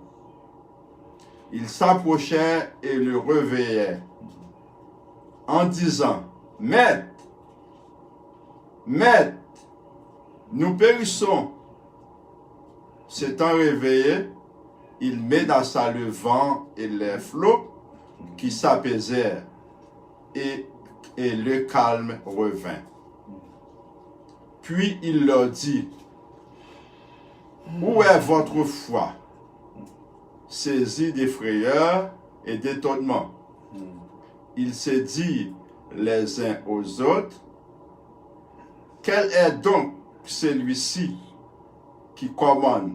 Ils s'approchèrent et le réveillèrent en disant, « Maître, Maître, nous périssons. » S'étant réveillé, il menaça le vent et les flots qui s'apaisèrent, et, et le calme revint. Puis il leur dit, « Où est votre foi ? » Saisis de frayeur et d'étonnement, ils se dirent les uns aux autres, « Quel est donc celui-ci qui commande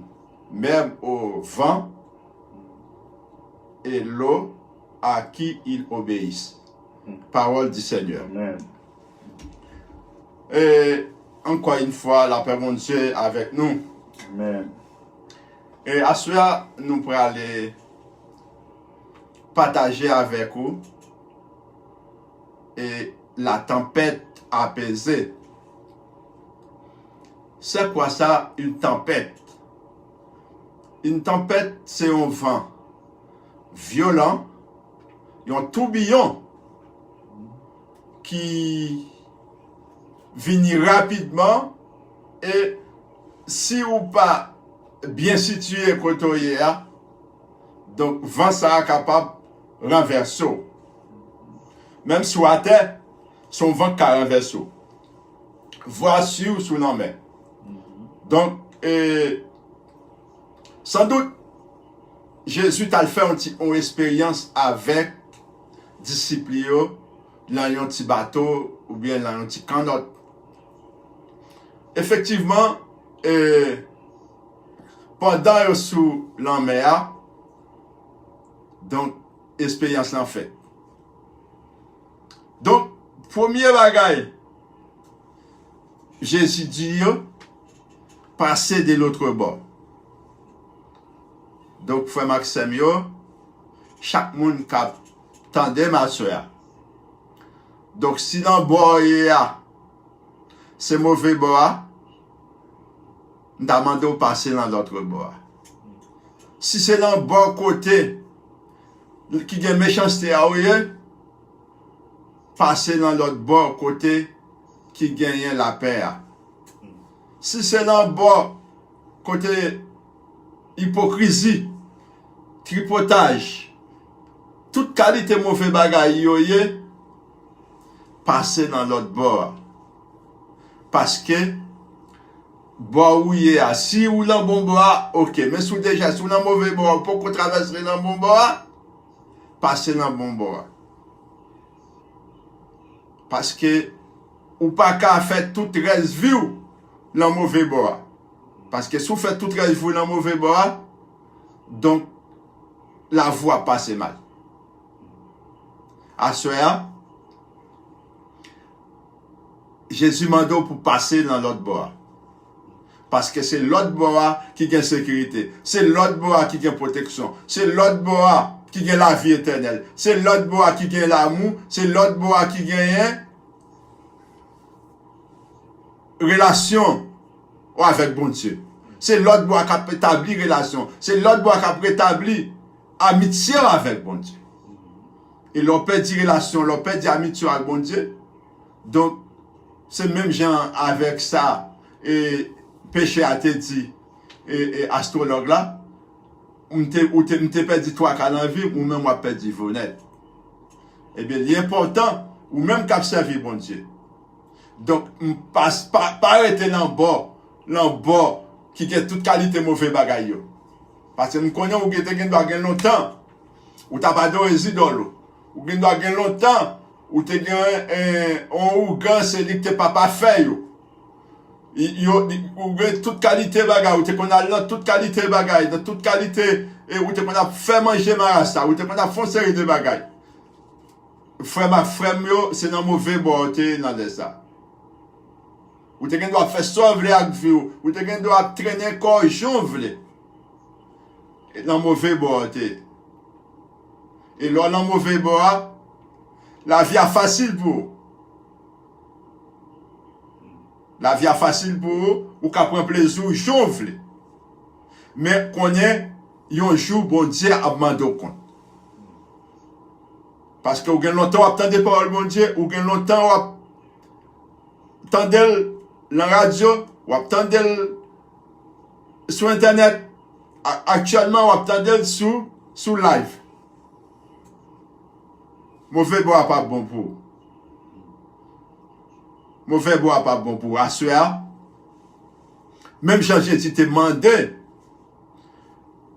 même au vent et l'eau à qui ils obéissent ? » Parole du Seigneur. Amen. E ankò yon fwa, lapè Bondye avèk nou. Amen. E aswè a, nou prale pataje avèk ou e la tempête apaisée. C'est quoi ça, une tempête ? Une tempête, c'est un vent violent, un tourbillon ki vini rapidman, e si ou pa byen sitiye kote w ye a, donk van sa a kapab ranvèse w. Menm si w atè, se yon van k ka ranvèse w. Vwa si w sou lanmè. Donk, e, sandout, Jezi t al fè yon ti, yon esperyans avèk disip li yo nan yon ti bato oubyen nan yon ti kannòt. Efektivman, e, pandan yo sou lanmè a, donk, esperyans lan fèt. Donk, premye bagay, Jezi di yo, pase de lotre bò. Donk, frè m ak sè m yo, chak moun k ap tande m aswè a. Donk, si nan bò w ye a, se move bò a, m ta mande w pase nan lòt bò a. Si se nan bò kote ki gen mechanste a w ye, pase nan lòt bò kote ki genyen lapè a. Si se nan bò kote ipokrizi, tripotaj, tout kalite move bagay yo ye, pase nan lòt bò a. Paske bò ou ye a, si ou nan bon bò a, oke. Men si w deja, si w nan move bò a, ou poko travèse nan bon bò a, pase nan bon bò a. Paske ou pa ka fè tout rès vi w nan move bò a. Paske si w fè tout rès vi w nan move bò a, donk, lavi w ap pase mal. Aswè a, Jezi mande w pou pase nan lòt bò a. Paske se lòt bò a ki gen sekirite. Se lòt bò a ki gen pwoteksyon. Se lòt bò a ki gen lavi etènèl. Se lòt bò a ki gen lamou. Se lòt bò a ki genyen relasyon w avèk Bondye. Se lòt bò a k ap etabli relasyon. Se lòt bò a k ap retabli amitye w avèk Bondye. E lè w pèdi relasyon, lè w pèdi amitye w ak Bondye, donk, se menm jan avèk sa, e, peche a te di, e, e, astwològ la, m te, ou te, m te pèdi twa ka nan vi m, ou menm w ap pèdi vo nèt. Ebyen, li enpòtan, ou menm k ap sèvi Bondye. Donk, m pa, pa, pa rete nan bò, nan bò ki gen tout kalite move bagay yo. Paske m konnen ou gen, te gen dwa gen lontan, ou t ap adore zidòl ou. Ou gen dwa gen lontan, ou te gen, eh, yon ougan, se li ki te papa fèy ou. I- yo- di- ou gen tout kalite bagay, ou te konn al nan tout kalite bagay, nan tout kalite, e ou te konn ap fè manje marasa, ou te konn ap fè yon seri de bagay. Frè m ak frè m yo, se nan move bò w te ye nan lè sa. Ou te gen dwa ap fè sa w vle ak vi w, ou te gen dwa ap trennen kò w jan w vle. E nan move bò w te ye. E lè w nan move bò a, lavi a fasil pou ou. Lavi a fasil pou ou, ou ka pran plezi w jan w vle. Men konnen, yon jou, Bondye ap mande w kont. Paske ou gen lontan w ap tande pawòl Bondye, ou gen lontan w ap tande l nan radyo, w ap tande l sou entènèt, a- aktyèlman w ap tande l sou, sou live. Move bò a p ap bon pou ou. Move bò a p ap bon pou ou. Aswè a, menm jan Jezi te mande,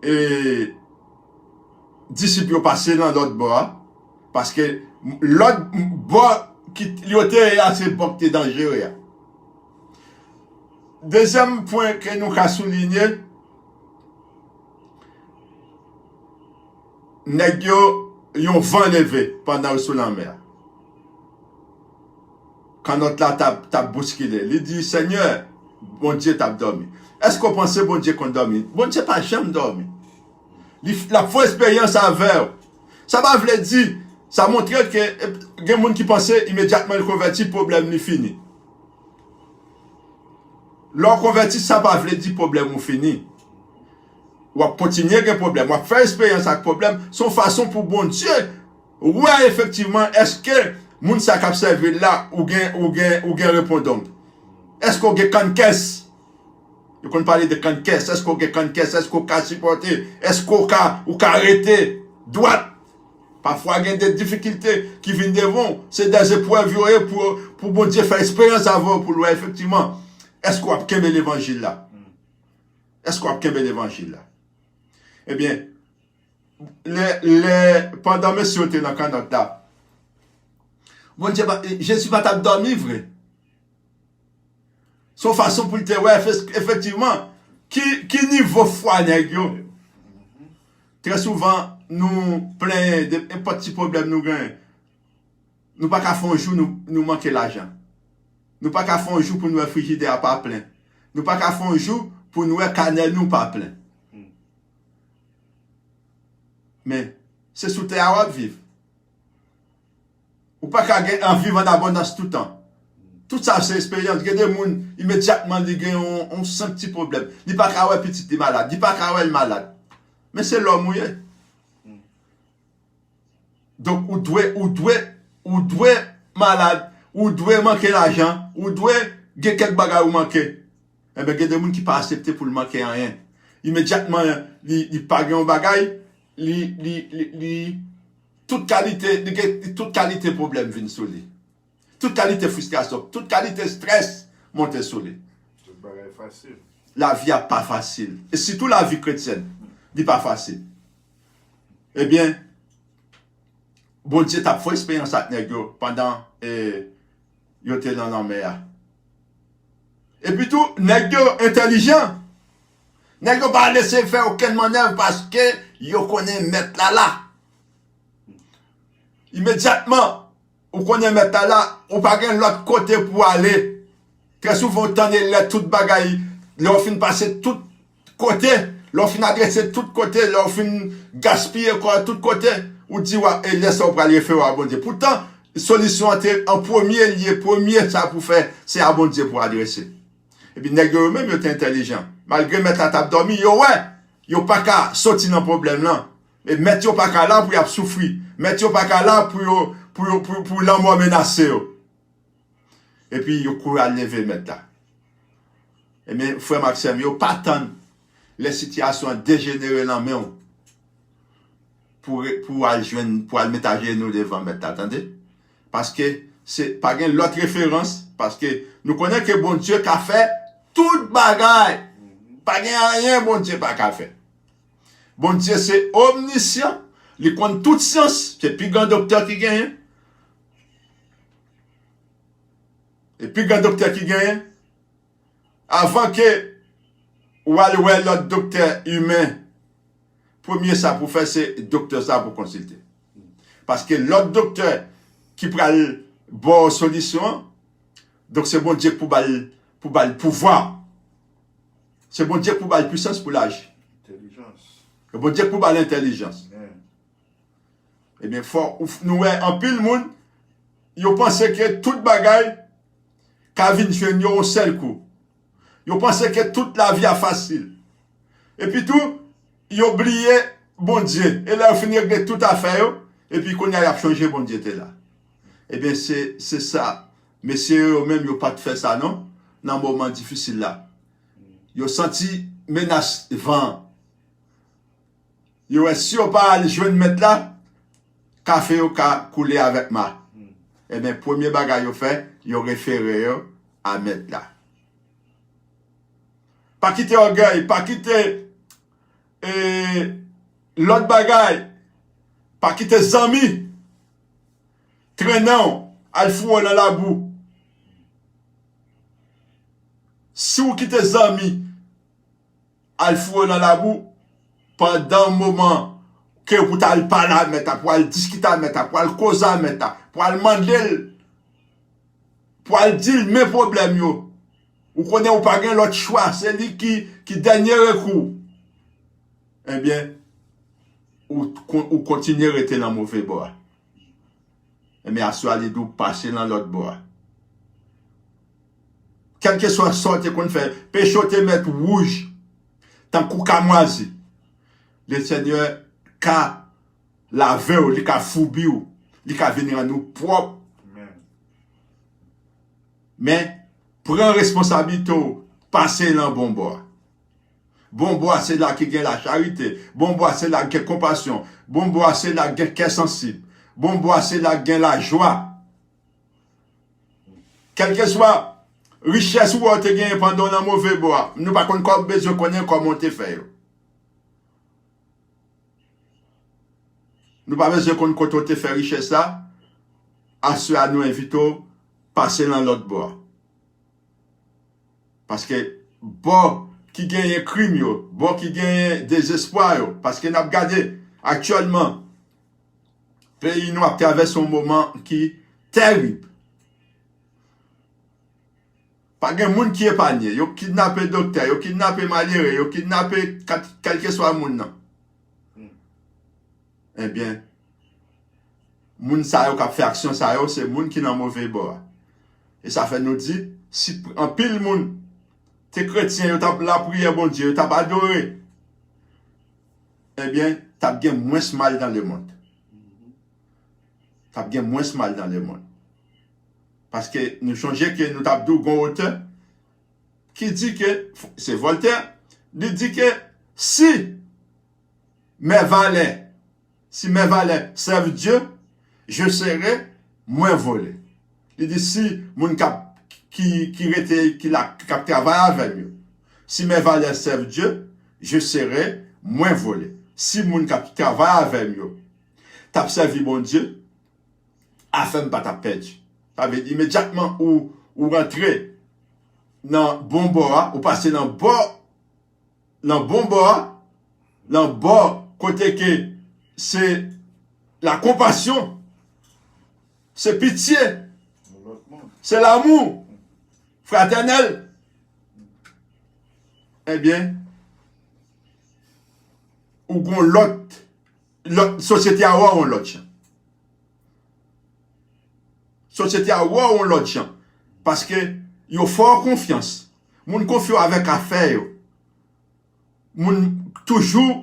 e, disip yo pase nan lòt bò a, paske lòt bò ki yo te ye a, se bò ki te danjere a. Dezyèm pwen ke nou ka soulinye, nèg yo, yon van leve pandan yo sou lanmè a. Kannòt la t ap, t ap bouskile. Li di, Senyè, Bondye t ap dòmi. Èske w panse Bondye konn dòmi? Bondye pa janm dòmi. Li, l ap fè yon esperyans avè w. Sa pa vle di, sa montre ke, e, gen moun ki panse imedyatman l konvèti, pwoblèm li fini. Lè w konvèti, sa pa vle di pwoblèm ou fini. W ap kontinye gen pwoblèm, w ap fè esperyans ak pwoblèm. Se yon fason pou Bondye wè efektivman èske moun sa k ap sèvi l la, ou gen, ou gen, ou gen repondong. Èske w gen kannkès? Yo konn pale de kannkès. Èske w gen kannkès? Èske w ka sipòte? Èske w ka, ou ka rete dwat? Pafwa gen de difikilte ki vin devan w. Se de zeprèv yo ye pou, pou Bondye fè esperyans avè w, pou l wè efektivman èske w ap kenbe levanjil la. Èske w ap kenbe levanjil la? Ebyen, lè, lè, pandan mesye yo te nan kannòt la, Bondye pa, Jezi pa t ap dòmi vre. Se yon fason pou l te wè efektivman ki, ki nivo fwa nèg yo. Trè souvan, nou plenyen de nenpòt ti pwoblèm nou genyen. Nou pa ka fè yon jou nou, nou manke lajan. Nou pa ka fè yon jou pou nou wè frijidè a pa plen. Nou pa ka fè yon jou pou nou wè kanè nou pa plen. Men, se sou tè a w ap viv. Ou pa ka gen an viv an abondans toutan. Tout sa se esperyans. Gen de moun, imedyatman li gen yon, yon senp ti pwoblèm. Li pa ka wè pitit li malad. Li pa ka wè l malad. Men se lòm ou ye. Donk, ou dwe, ou dwe, ou dwe malad, ou dwe manke lajan, ou dwe gen kèk bagay ou manke. Enben, gen de moun ki pa aksepte pou l manke anyen. Imedyatman, li, li pa gen yon bagay, li, li, li, li, tout kalite, li gen tout kalite pwoblèm vin sou li. Tout kalite fristrasyon, tout kalite estrès monte sou li. Tout bagay fasil. Lavi a pa fasil. E sitou lavi kretyèn, li pa fasil. Ebyen, Bondye t ap fè eksperyans ak nèg yo pandan, eh, yo te nan lanmè a. Epi tou, nèg yo entèlijan. Nèg yo pa eseye fè okenn mannèv paske yo konnen mèt la la. Imedyatman, ou konnen mèt la la, ou pa gen lòt kote pou ale. Trè souvan, ou tande lè tout bagay, lè w fin pase tout kote, lè w fin adrese tout kote, lè w fin gaspiye kò w tout kote, ou di, wa, e lè sa w pral refere w a Bondye. Poutan, solisyon an te an premye lye, premye sa pou fè, se a Bondye pou adrese. Epi nèg yo, yo menm, yo te entèlijan. Malgre mèt la t ap dòmi, yo wè, yo pa ka soti nan pwoblèm lan. E mèt yo pa ka la pou y ap soufri. Mèt yo pa ka la pou yo, pou yo, pou, pou lanmò menase yo. Epi yo kouri al leve mèt la. Ebyen, frè m ak sè m yo, pa tann lè sitiyasyon an dejenere nan men w pou, pou al jwenn, pou al met ajenou devan mèt la, tande? Paske se, pa gen lòt referans, paske nou konnen ke Bondye ka fè tout bagay. Pa gen anyen Bondye pa ka fè. Bondye se omnisyan, li konn tout syans, se pi gran doktè ki genyen. E pi gran doktè ki genyen, avan ke w al wè lòt doktè imen, premye sa pou fè, se doktè sa pou konsilte. Paske lòt doktè ki pral ba w solisyon an, donk se Bondye k pou ba l, pou ba l pouvwa. Se Bondye k pou ba l pwisans pou l aji. Entèlijans. Se Bondye k pou ba l entèlijans. Amen. Ebyen, fò ou f-, nou wè anpil moun, yo panse ke tout bagay ka vin jwenn yo yon sèl kou. Yo panse ke tout lavi a fasil. Epi tou, yo bliye Bondye. E lè yo fin regle tout afè yo, epi kounye a y ap chonje Bondye te la. Ebyen, se, se sa. Mesye yo menm, yo pa t fè sa non, nan moman difisil la. Yo santi menas van an. Yo wè si yo pa al jwenn mèt la, kafe yo ka koule avèk ma. Ebyen, premye bagay yo fè, yo refere yo a mèt la. Pa kite ògèy, pa kite, e, lòt bagay, pa kite zanmi trennen w, al foure w nan labou. Si w kite zanmi al foure w nan labou pandan moman ke pou w t al pale a mèt la, pou w al diskite a mèt la, pou w al koze a mèt la, pou w al mande l, pou w al di l men pwoblèm yo. Ou konnen ou pa gen lòt chwa, se li ki, ki dènye rekou. Ebyen, ou, ou kontinye rete nan move bò a. Ebyen, aswè a li di w pase nan lòt bò a. Kèlkeswa sa w te konn fè, peche w te mèt wouj, tankou kamwazi. Lesenyè ka lave w, li ka foubi w, li ka vin rann ou pwòp. Amen. Men, pran responsablite w, pase nan bon bò a. Bon bò a se la ki gen lacharite. Bon bò a se la ki gen konpasyon. Bon bò a se la ki gen kè sansib. Bon bò a se la ki gen lajwa. Kèlkeswa, Richès ou wè w te genyen pandan w nan move bò a, nou pa konn kò, bezwen konnen kòman w te fè yo. Nou pa bezwen konn kote w te fè richès la. Aswè a, nou envite w pase nan lòt bò a. Paske bò ki genyen krim yo, bò ki genyen dezespwa yo, paske n ap gade aktyèlman, peyi nou ap travèse yon moman ki terib. Pa gen moun ki epanye. Yo kidnape doktè, yo kidnape malere, yo kidnape kat-, kèlkeswa moun nan. Ebyen, moun sa yo k ap fè aksyon sa yo, se moun ki nan move bò a. E sa fè nou di, si anpil moun te kretyen, yo t ap lapriyè Bondye, yo t ap adore, ebyen, t ap gen mwens mal nan lemonn. T ap gen mwens mal nan lemonn. Paske nou chonje ke nou t ap di w gon otè ki di ke, se Voltaire, li di ke si mes valets, si mes valets servent Dieu, je serai moins volé. Li di si moun k ap, ki, ki rete, ki la, k ap travay avè m yo, si mes valets servent Dieu, je serai moins volé. Si moun k ap travay avè m yo t ap sèvi Bondye, afè m pa t ap pèdi. Sa vle di, imedyatman ou, ou rantre nan bon bò a, ou pase nan bò, nan bon bò a, nan bò kote ke se la konpasyon, se pitye, se lanmou fratènèl, ebyen, ou gon lòt, lòt, sosyete a wè w yon lòt jan. Sosyete a wè w yon lòt jan. Paske yo fè w konfyans. Moun konfye w avèk afè yo. Moun toujou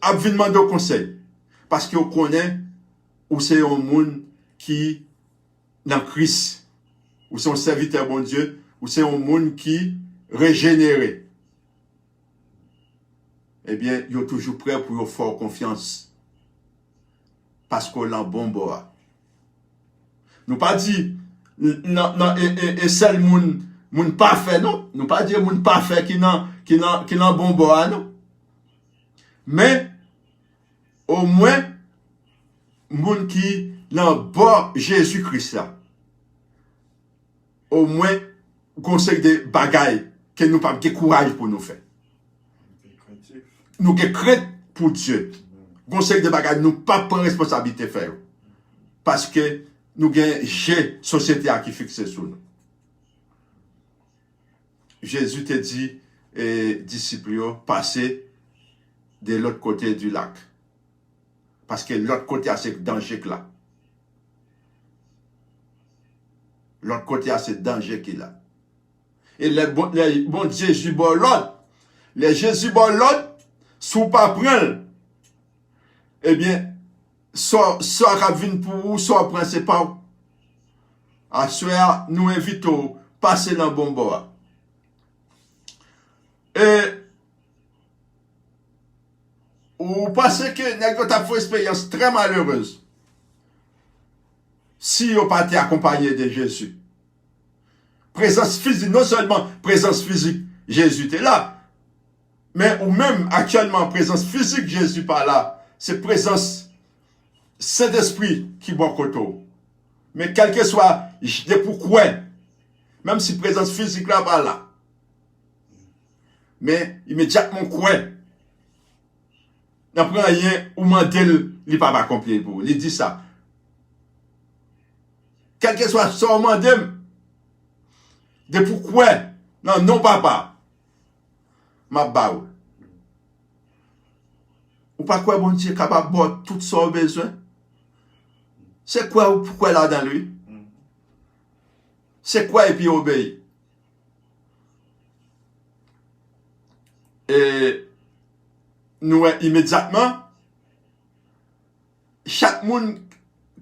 ap vin mande w konsèy. Paske yo konnen ou se yon moun ki nan Kris. Ou se yon sèvitè Bondye. Ou se yon moun ki rejenere. Ebyen, yo toujou prè pou yo fè w konfyans. Paske w lan bon bò a. Nou pa di, n-, nan, nan, e, e, e sèl moun, moun pafè, non. Nou pa di e moun pafè ki nan, ki nan, ki nan bon bò a, non. Men, omwen, moun ki nan bò Jezi Kris la. Omwen, gon seri de bagay ke nou p ap gen kouraj pou nou fè. Nou gen krent pou Dye. Gon seri de bagay nou p ap pran responsablite fè yo. Paske nou gen je sosyete a ki fikse sou nou. Jezi te di, e, disip li yo, pase de lòt kote di lak. Paske lòt kote a se danje k la. Lòt kote a se danje ki la. E lè Bon-, lè Bondye Jezi ba w lòd, lè Jezi ba w lòd, si w pa pran l, ebyen, sa, sa k ap vin pou ou, sa w pran, se pa w. Aswè a, nou envite w pase nan bon bò a. E ou panse ke nèg yo t ap fè yon eksperyans trè malerez si yo pa te akonpaye de Jezi. Prezans fizik, non sèlman prezans fizik Jezi te la, men ou menm, aktyèlman, prezans fizik Jezi pa la, se prezans Sentespri ki bò kote w. Men kèlkeswa, j-, depi w kwè, menm si prezans fizik la pa la, men imedyatman w kwè, nan pran anyen, ou mande l, li p ap akonpli l pou ou. Li di sa. Kèlkeswa sa w mande m, depi w kwè nan non Papa, m ap ba ou. Ou pa kwè Bondye kapab ba w tout sa w bezwen? Se kwè ou kwè ladan l, wi. Se kwè epi obeyi. E nou wè imedyatman, chak moun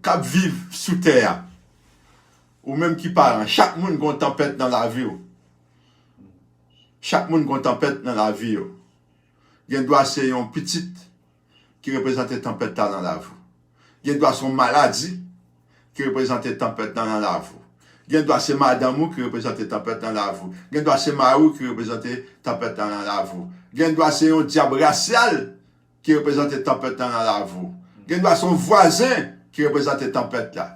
k ap viv sou tè a, ou menm ki paran, chak moun gon tanpèt nan lavi w. Chak moun gon tanpèt nan lavi yo. Gen dwa se yon pitit ki reprezante tanpèt la nan lavi w. Gen dwa se yon maladi ki reprezante tanpèt la nan lavi w. Gen dwa se madanm ou ki reprezante tanpèt nan lavi w. Gen dwa se mari w ki reprezante tanpèt la nan lavi w. Gen dwa se yon dyab rasyal ki reprezante tanpèt la nan lavi w. Gen dwa se yon vwazen ki reprezante tanpèt la.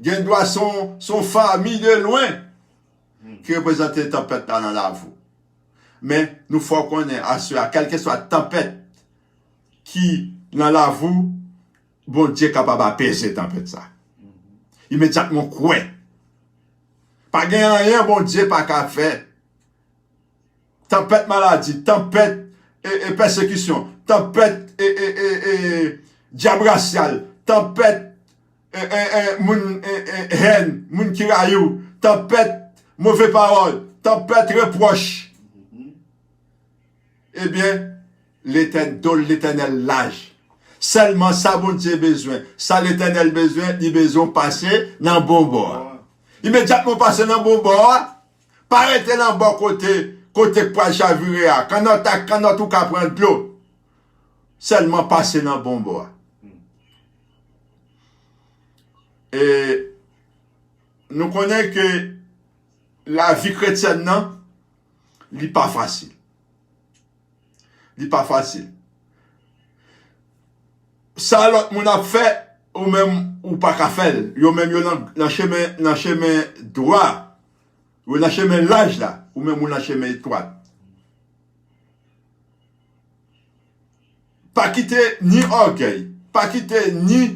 Gen dwa se yon, se yon fanmi de lwen ki reprezante tanpèt la nan lavi w. Men, nou fè w konnen aswè a, kèlkeswa tanpèt ki nan lavi w, Bondye kapab apeze tanpèt sa. Imedyatman w kwè. Pa gen anyen Bondye pa ka fè. Tanpèt maladi, tanpèt e, e pèsekisyon, tanpèt e, e, e, e dyab rasyal, tanpèt e, e, e, moun e, e, hèn, moun ki rayi w, tanpèt move pawòl, tanpèt repwòch. Ebyen, Letè-, do Letènèl laj. Sèlman sa Bondye bezwen, sa Letènèl bezwen, li bezwen w pase nan bon bò a. Imedyatman w pase nan bon bò a, pa rete nan bò kote, kote k pral chavire a. Kannòt ak kannòt ou ka pran dlo. Sèlman pase nan bon bò a. E nou konnen ke lavi kretyèn nan, li pa fasil. Li pa fasil. Sa lòt moun ap fè, ou menm ou pa ka fè l. Yo menm yo nan, nan chemen, nan chemen dwa. Yo nan chemen laj la, ou menm ou nan chemen etwat. Pa kite ni ògèy, pa kite ni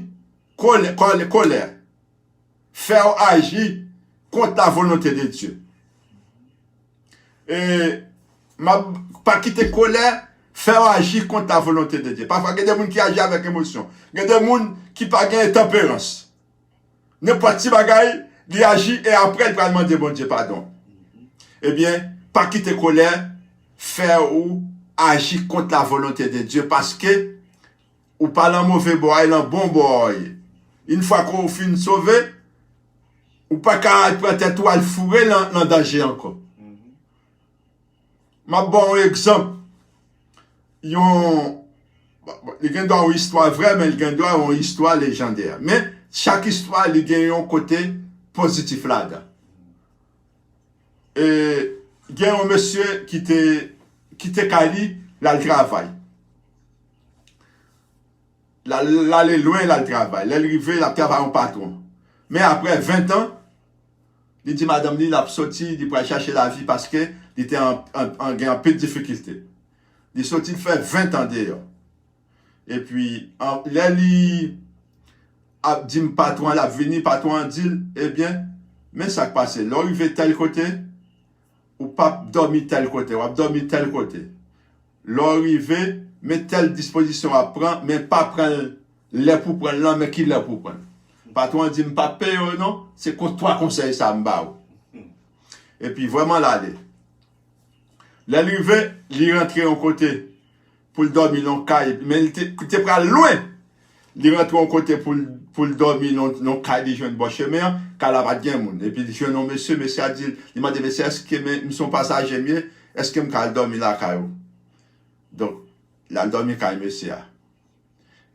kolè, kolè, kolè fè w aji kont la volonte de Dye. E m ap, pa kite kolè fè w aji kont la volonte de Dye. Pafwa, gen de moun ki aji avèk emosyon. Gen de moun ki pa gen tanperans. Nenpòt ti bagay, li aji e apre l pral mande Bondye padon. Ebyen, pa kite kolè fè ou aji kont la volonte de Dye, paske ou pa lan move bò a, e lan bon bò a w ye. Yon fwa ke w fin sove, ou pa ka al pran tèt ou al foure lan, lan danje ankò. M ap ba w yon egzanp. Yon, bon, li gen dwa yon istwa vrè, men li gen dwa yon istwa lejandè. Men, chak istwa, li gen yon kote pozitif ladan. E, gen yon mesye ki te, kite kay li, l al travay. L al, l ale lwen, l al travay. Lè l rive, l ap travay yon patwon. Men apre ven tan, li di madanm li, l ap soti, li pral chache lavi paske li te an, an, an, gen anpil difikilte. Li soti, l fè ven tan deyò. Epi, an, lè li ap di m patwon an, l ap vini, patwon an di l, ebyen, men sa k pase. Lè w rive tèl kote, ou p ap dòmi tèl kote, w ap dòmi tèl kote. Lè w rive, men tèl dispozisyon w ap pran, men pa pran l lè pou pran l lan, men ki lè pou pran l. Patwon an di m, "M p ap peye w non, se kon twa konsèy sa m ba w." Epi vrèman l ale. Lè l rive, li rantre yon kote pou l dòmi nan yon kay, men li te, te pral lwen. Li rantre yon kote pou l, pou l dòmi nan, nan yon kay li jwenn bò chemen an. Kay la pa t gen moun. Epi li jwenn yon mesye, mesye a di, li mande mesye a, "Èske men, m se yon pasaje m ye, èske m ka al dòmi lakay ou?" Donk, l al dòmi kay mesye a.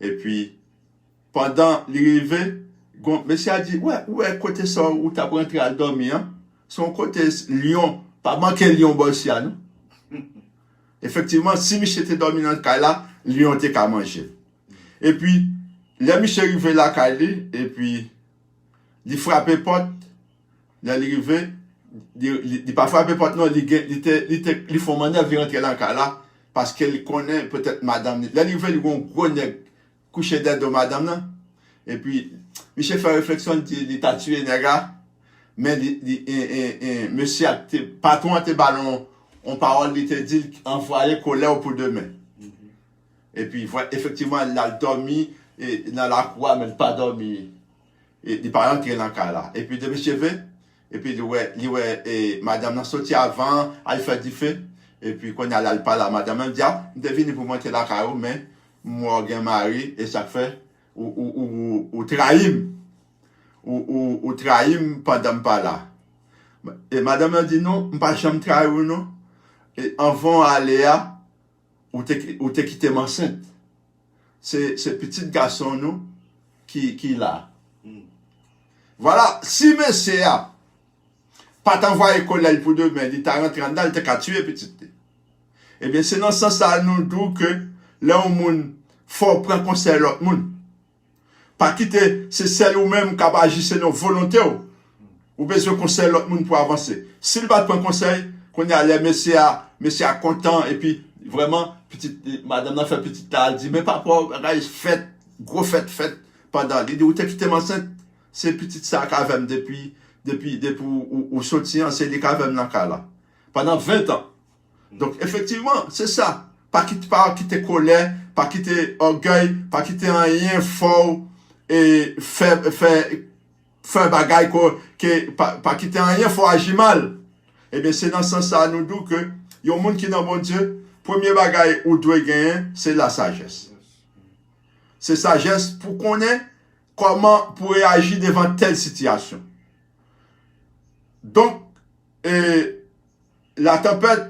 Epi, pandan li rive, gon, mesye a di, "Wè, ou wè kote sa ou t ap rantre al dòmi an? Se yon kote lyon, pa manke lyon bò isi a, non." Efektivman, si misye te dòmi nan kay la, lyon te ka manje l. Epi, lè misye rive lakay li, epi li frape pòt, lè li rive, li, li, li pa frape pòt non, li gen, li te, li te, li fè yon mannèv, li rantre nan kay la, paske li konnen petèt madanm li. Lè li rive, li gen yon gwo nèg kouche dèyè do madanm nan. Epi, misye fè refleksyon, li di, li ta tiye nèg la, men li, li, e, e, e, mesye a te, patwon an te ba l yon, yon pawòl, li te di l, "Anvwaye kolè w pou demen." Epi, vwè, efektivman, l al dòmi, e, nan lakou a, men l pa dòmi, e, li pa rantre nan kay la. Epi, de mesye ve, epi li wè, li wè, e, madanm nan soti avan, al fè dife. Epi, kounye a, l al pale a madanm nan, li di, "A, m te vini pou m rantre lakay ou, men m wè w gen mari, e sa k fè ou, ou, ou, ou, ou trayi m. Ou, ou, ou trayi m pandan m pa la." E madanm nan di, "Non, m pa janm trayi w, non. E anvan w ale a, ou te, ou te kite m ansent. Se, se pitit gason nou ki, ki la." Hmm. Vwala, si mesye a pa t anvwaye kolè l pou demen, li ta rantre anndan, li te ka tiye pitit li. Ebyen, se nan sans sa a nou di w ke lè yon moun fè w pran konsèy lòt moun, pa kite se sèl ou menm k ap aji selon volonte w. Ou bezwen konsèy lòt moun pou avanse. Si l pa t pran konsèy, kounye a lè mesye a, mesye a kontan, epi vrèman, pitit, madanm nan fè pitit la, l di, "Men papa, bagay fèt, gwo fèt fèt pandan." Li di, "Ou te kite m ansent, se pitit sa k avè m depi, depi, depi ou, ou, ou soti an, se li k avè m nan kay la. Pandan ven tan." Donk, efektivman, se sa. Pa kite, pa kite kolè, pa kite ògèy, pa kite anyen fè w, e, fè, fè, fè bagay ko, ke, pa, pa kite anyen fè w aji mal. Ebyen, se nan sans sa a nou di w ke yon moun ki nan Bondye, premye bagay ou dwe genyen, se lasajès. Se sajès pou konnen kòman pou reyaji devan tèl sitiyasyon. Donk, e, latanpèt,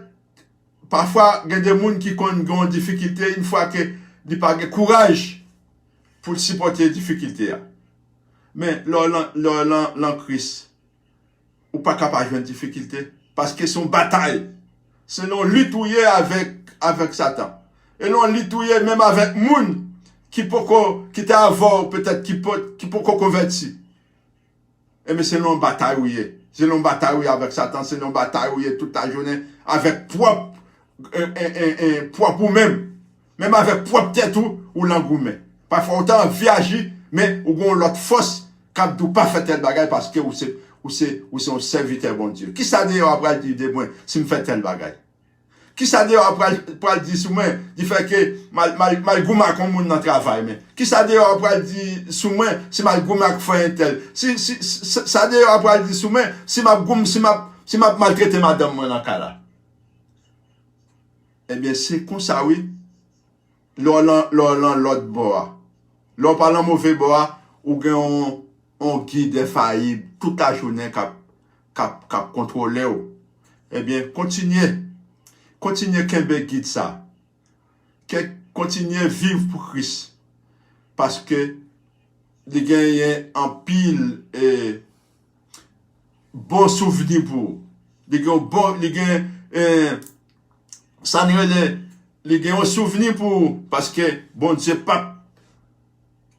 pafwa, gen de moun ki konn gen yon difikilte, yon fwa ke li pa gen kouraj pou l sipòte difikilte a. Men, lè w lan, lè w lan, lan Kris, ou pa ka pa jwenn difikilte, paske se yon batay. Se yon lit ou ye avèk, avèk Satan. E yon lit ou ye menm avèk moun ki poko, ki te avè w, petèt ki po, ki poko konvèti. Ebyen, se yon batay ou ye. Se yon batay ou ye avèk Satan, se yon batay ou ye tout lajounen avèk pwòp, e, e, e, e, pwòp ou menm. Menm avèk pwòp tèt ou, ou lan goumen. Pafwa, ou ta anvi aji, men ou gen yon lòt fòs k ap di w pa fè tèl bagay paske ou se, ou se, ou se yon sèvitè Bondye. Kisa deyò a pral di de mwen si m fè tèl bagay? Kisa deyò a pral, pral di sou mwen di fè ke m al, m al, m al goumen ak yon moun nan travay mwen? Kisa deyò a pral di sou mwen si m al goumen ak frè entèl? Si, si, si, sa deyò a pral di sou mwen si m ap goum, si m ap, si m ap maltrete madanm mwen nan kay la? Ebyen, se konsa wi. Lè w lan, lè w lan lòt bò a. Lè w pa lan move bò a, ou gen yon, yon gid enfayib tout lajounen k ap, k ap, k ap kontwole w. Ebyen, kontinye. Kontinye kenbe gid sa. Ke, kontinye viv pou Kris. Paske li genyen anpil, e, bon souvni pou ou. Li gen yon bon, li gen, e, sa n rele, li gen yon souvni pou ou, paske Bondye p ap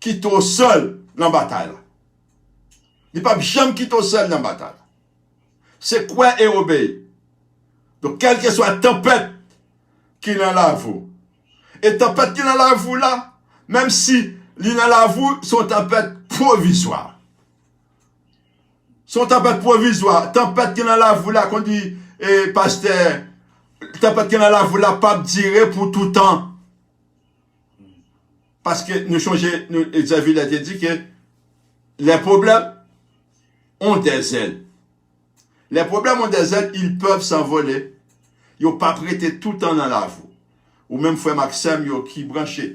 kite w sèl nan batay la. Li p ap janm kite w sèl nan batay la. Se kwè e obeyi. Donk, kèlkeswa tanpèt ki nan lavi w. E tanpèt ki nan lavi w la, menm si li nan lavi w, se yon tanpèt pwovizwa. Se yon tanpèt pwovizwa. Tanpèt ki nan lavi w la, konn di, e, pastè, tanpèt ki nan lavi w la p ap dire pou toutan. Paske nou chonje, nou, Egzèvile te di ke les problèmes ont des ailes. Les problèmes ont des ailes, ils peuvent s'envoler. Yo p ap rete toutan nan lavi w. Ou menm frè m ak sè m yo ki branche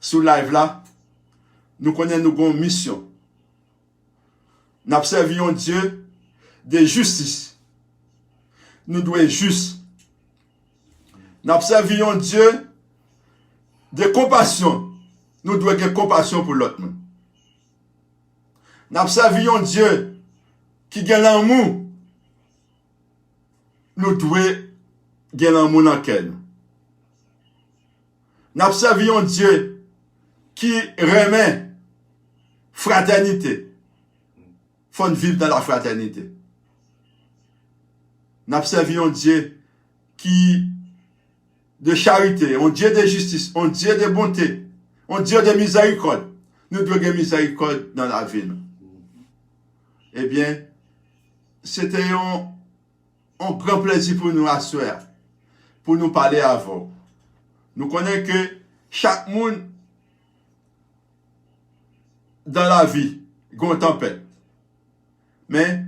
sou live la, nou konnen nou gen yon misyon. N ap sèvi yon Dye de jistis. Nou dwe jis. N ap sèvi yon Dye de konpasyon. Nou dwe gen konpasyon pou lòt moun. N ap sèvi yon Dye ki gen lanmou. Nou dwe gen lanmou nan kè nou. N ap sèvi yon Dye ki renmen fratènite. Fò n viv nan lafratènite. N ap sèvi yon Dye ki de charite, yon Dye de jistis, yon Dye de bonte, yon Dye de mizèrikòd. Nou dwe gen mizèrikòd nan lavi nou. Ebyen, se te yon, yon gran plezi pou nou aswè a, pou nou pale avè w. Nou konnen ke chak moun dan lavi gen yon tanpèt. Men,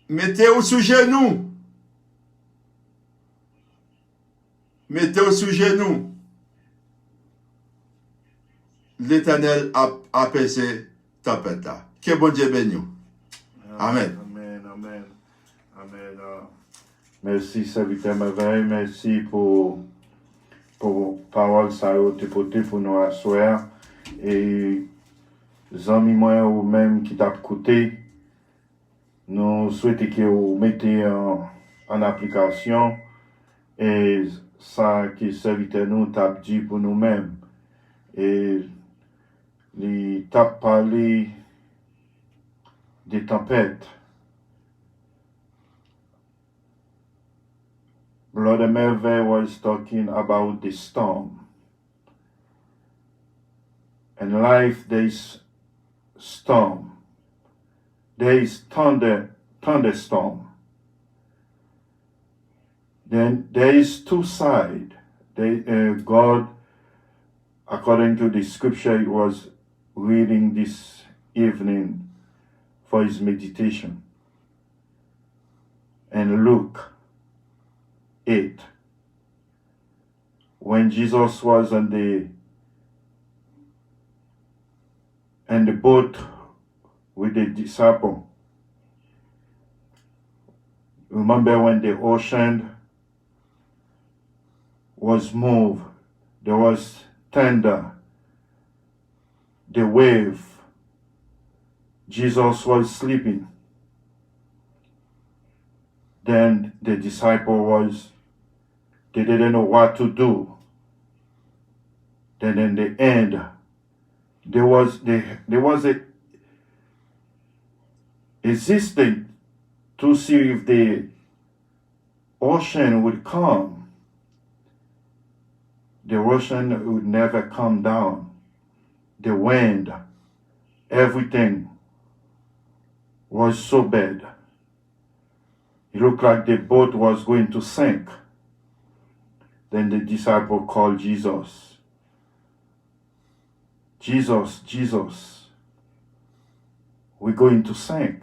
mete w sou jenou. Mete w sou jenou. Letènèl ap apeze tanpèt la. Ke Bondye beni w. Amèn. Amèn, amèn, amèn. Ah, mèsi, sèvitè Mèvèy. Mèsi pou, pou pawòl sa yo te pote pou nou aswè a. E Zanmi mwen, ou menm ki t ap koute, nou swete ke ou mete an, an aplikasyon, e, sa ke sèvitè nou t ap di pou nou menm. E li t ap pale de tanpèt. Brother Merve was talking about the storm. In life, there is storm. There is thunder, thunderstorm. Then there is two side. They, uh, God, according to the scripture he was reading this evening for his meditation. And Luke eight, when Jesus was in the in the boat with the disciple. Remember when the ocean was moved, there was thunder, the wave. Jesus was sleeping. Then the disciple was, they didn't know what to do. Then in the end, there was the, there was a existing to see if the ocean would calm. The ocean would never calm down. The wind, everything was so bad. It looked like the boat was going to sink. Then the disciple called Jesus. Jesus, Jesus, we're going to sink.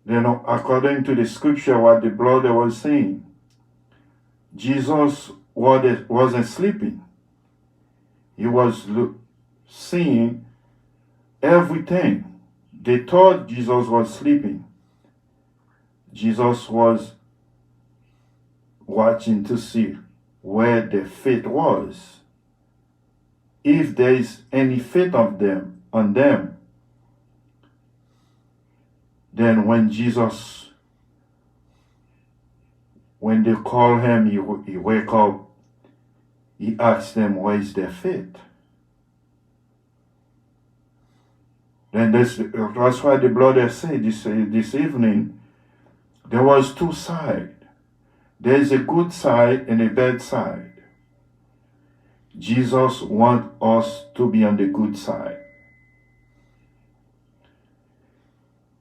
Then, according to the scripture, what the brother was saying, Jesus wa- wasn't sleeping. He was lo- seeing everything. They thought Jesus was sleeping. Jesus was watching to see where the faith was. If there is any faith of them on them, then when Jesus, when they call him, he, he wake up, he ask them, "Where is their faith?" Then this, that's why the brother say this, this evening, there was two side. There is a good side and a bad side. Jesus want us to be on the good side.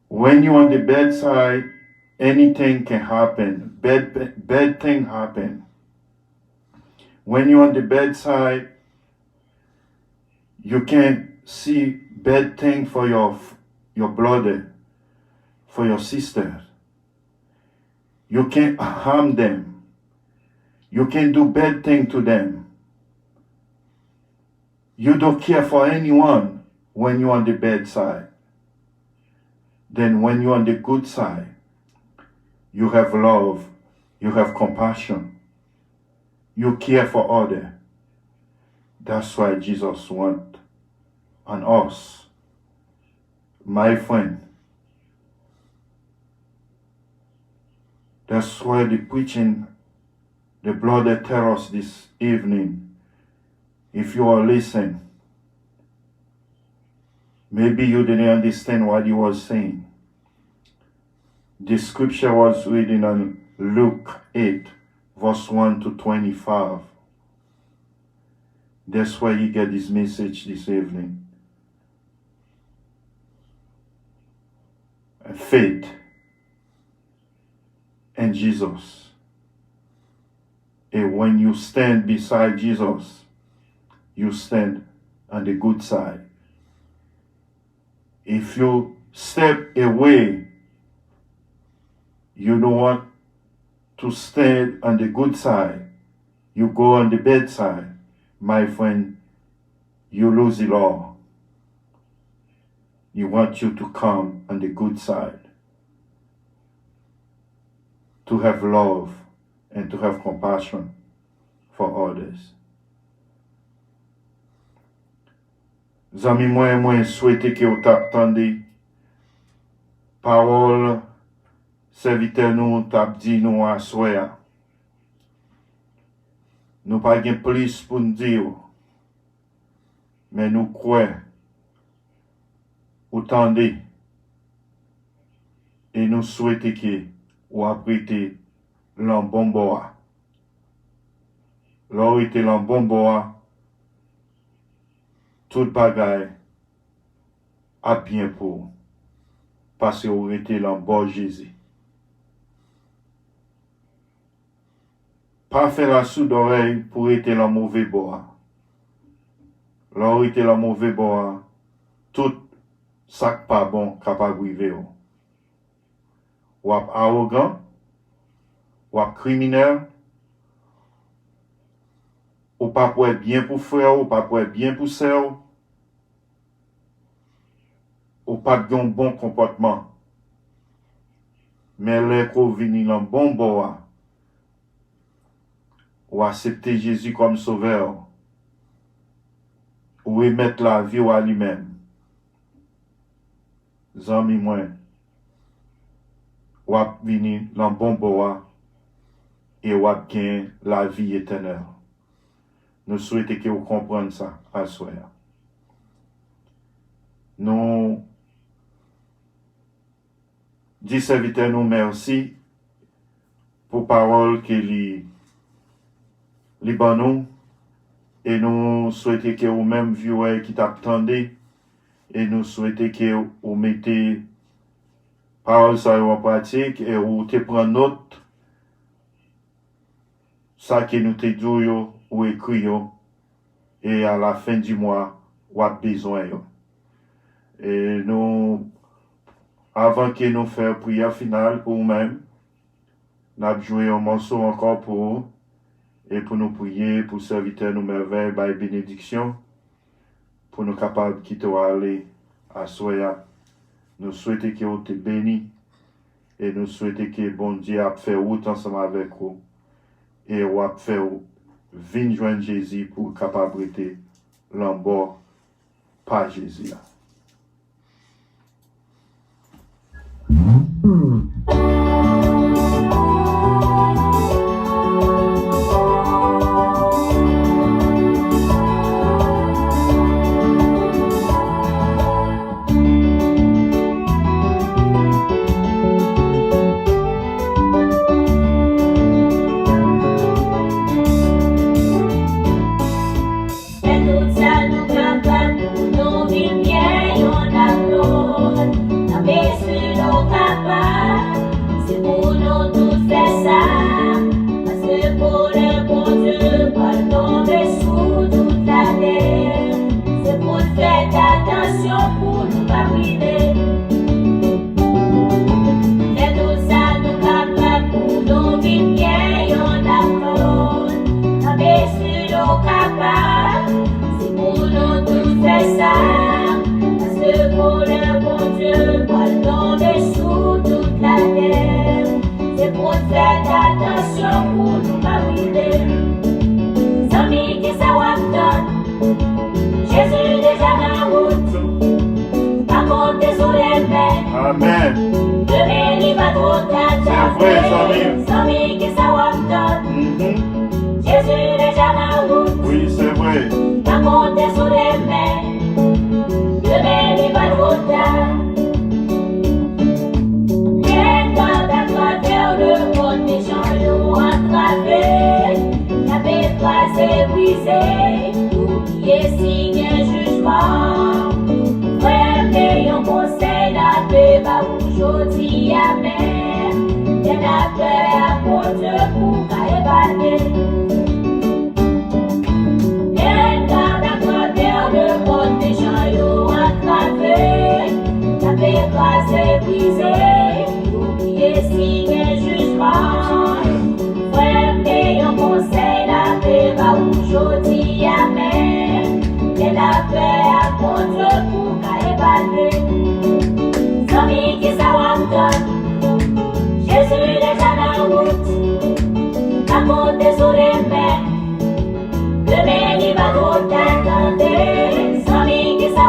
When you on the bad side, anything can happen. Bad, bad thing happen. When you on the bad side, you can see bad thing for your, your brother, for your sister. You can harm them. You can do bad thing to them. You don't care for anyone when you on the bad side. Then when you on the good side, you have love, you have compassion, you care for other. That's why Jesus want on us. My friend, that's why the preaching, the brother tell us this evening, if you are listening, maybe you didn't understand what he was saying. The scripture was reading on Luke eight, verse one to twenty-five. That's where you get this message this evening. Faith in Jesus. And when you stand beside Jesus, you stand on the good side. If you step away, you don't want to stand on the good side, you go on the bad side, my friend, you lose it all. He want you to come on the good side, to have love and to have compassion for others. Zanmi mwen, mwen swete ke w t ap tande pawòl sèvitè nou t ap di nou aswè a. Nou pa gen plis pou n di w, men nou kwè ou tande, e nou swete ke w ap rete lan bon bò a. Lè w rete lan bon bò a, tout bagay ap byen pou ou, paske w rete lan bò Jezi. Pa fè lasoudòrèy pou rete lan move bò a. Lè w rete lan move bò a, tout sa k pa bon kapab rive w. W ap awogan, w ap kriminèl, ou p ap wè byen pou frè w, ou p ap wè byen pou sè w, ou p ap gen yon bon konpòtman. Men lè ke w vini lan bon bò a, ou aksepte Jezi kòm Sovè w, ou remèt lavi w a li menm, zanmi mwen, w ap vini lan bon bò a e w ap gen lavi etènèl. Nou swete ke w konprann sa aswè a. Nou di sèvitè nou mèsi pou pawòl ke li, li ban nou, e nou swete ke ou menm, viewer ki t ap tande, e nou swete ke ou mete pawòl sa yo an pratik, e ou te pran nòt sa ke nou te di w yo, ou ekri yo, e a la fen di mwa, w ap bezwen yo. E nou, avan ke nou fè priyè final pou ou menm, n ap jwe yon mòso ankò pou ou, e pou nou priye pou sèvitè nou Mèvèy bay benediksyon, pou nou kapab kite w ale aswè a. Nou swete ke w te beni, e nou swete ke Bondye ap fè wout ansanm avèk ou, e w ap fè w vin jwenn Jezi pou w kapab rete lan bò pa Jezi a. Fè tout sa nou kapab pou nou viv byen youn ak lòt. Nan mezi nou kapab, se pou nou tout fè sa. Paske kolè Bondye pral tonbe sou tout latè. Se pou n fè atansyon pou nou pa brile. Fè tout sa nou kapab pou nou viv byen youn ak lòt. Nan mezi nou kapab, se pou nou tout fè sa. Paske kolè Bondye pral tonbe sou tout latè. Se pou n fè atansyon pou nou pa brile. Zanmi, kisa w ap tann? Jezi deja nan wout. Pa konte sou demen. Amèn. Demen li pa twò ta. Se vre, zanmi. Zanmi, kisa w ap tann? Mhm. Jezi deja nan wout. Wi, se vre. Pa konte sou demen. Demen li pa twò ta. Lè n ap atravè lemonn, jan yo antrave, n ap kraze, brize, pou bliye si gen jijman. Frè m, men yon konsèy n ap ba ou jodi a menm. Lè n ap pè ak Bondye pou ka epanye. Lè n ap atravè lemonn, jan yo antrave, n ap kraze, brize, pou bliye si gen jijman. Frè m, men yon konsèy n ap ba ou jodi a menm. Lè n ap pè ak Bondye pou ka epanye. Zanmi, kisa w ap tann? Jezi deja nan wout. Pa konte sou demen. Demen li pa twò ta, tande. Zanmi, kisa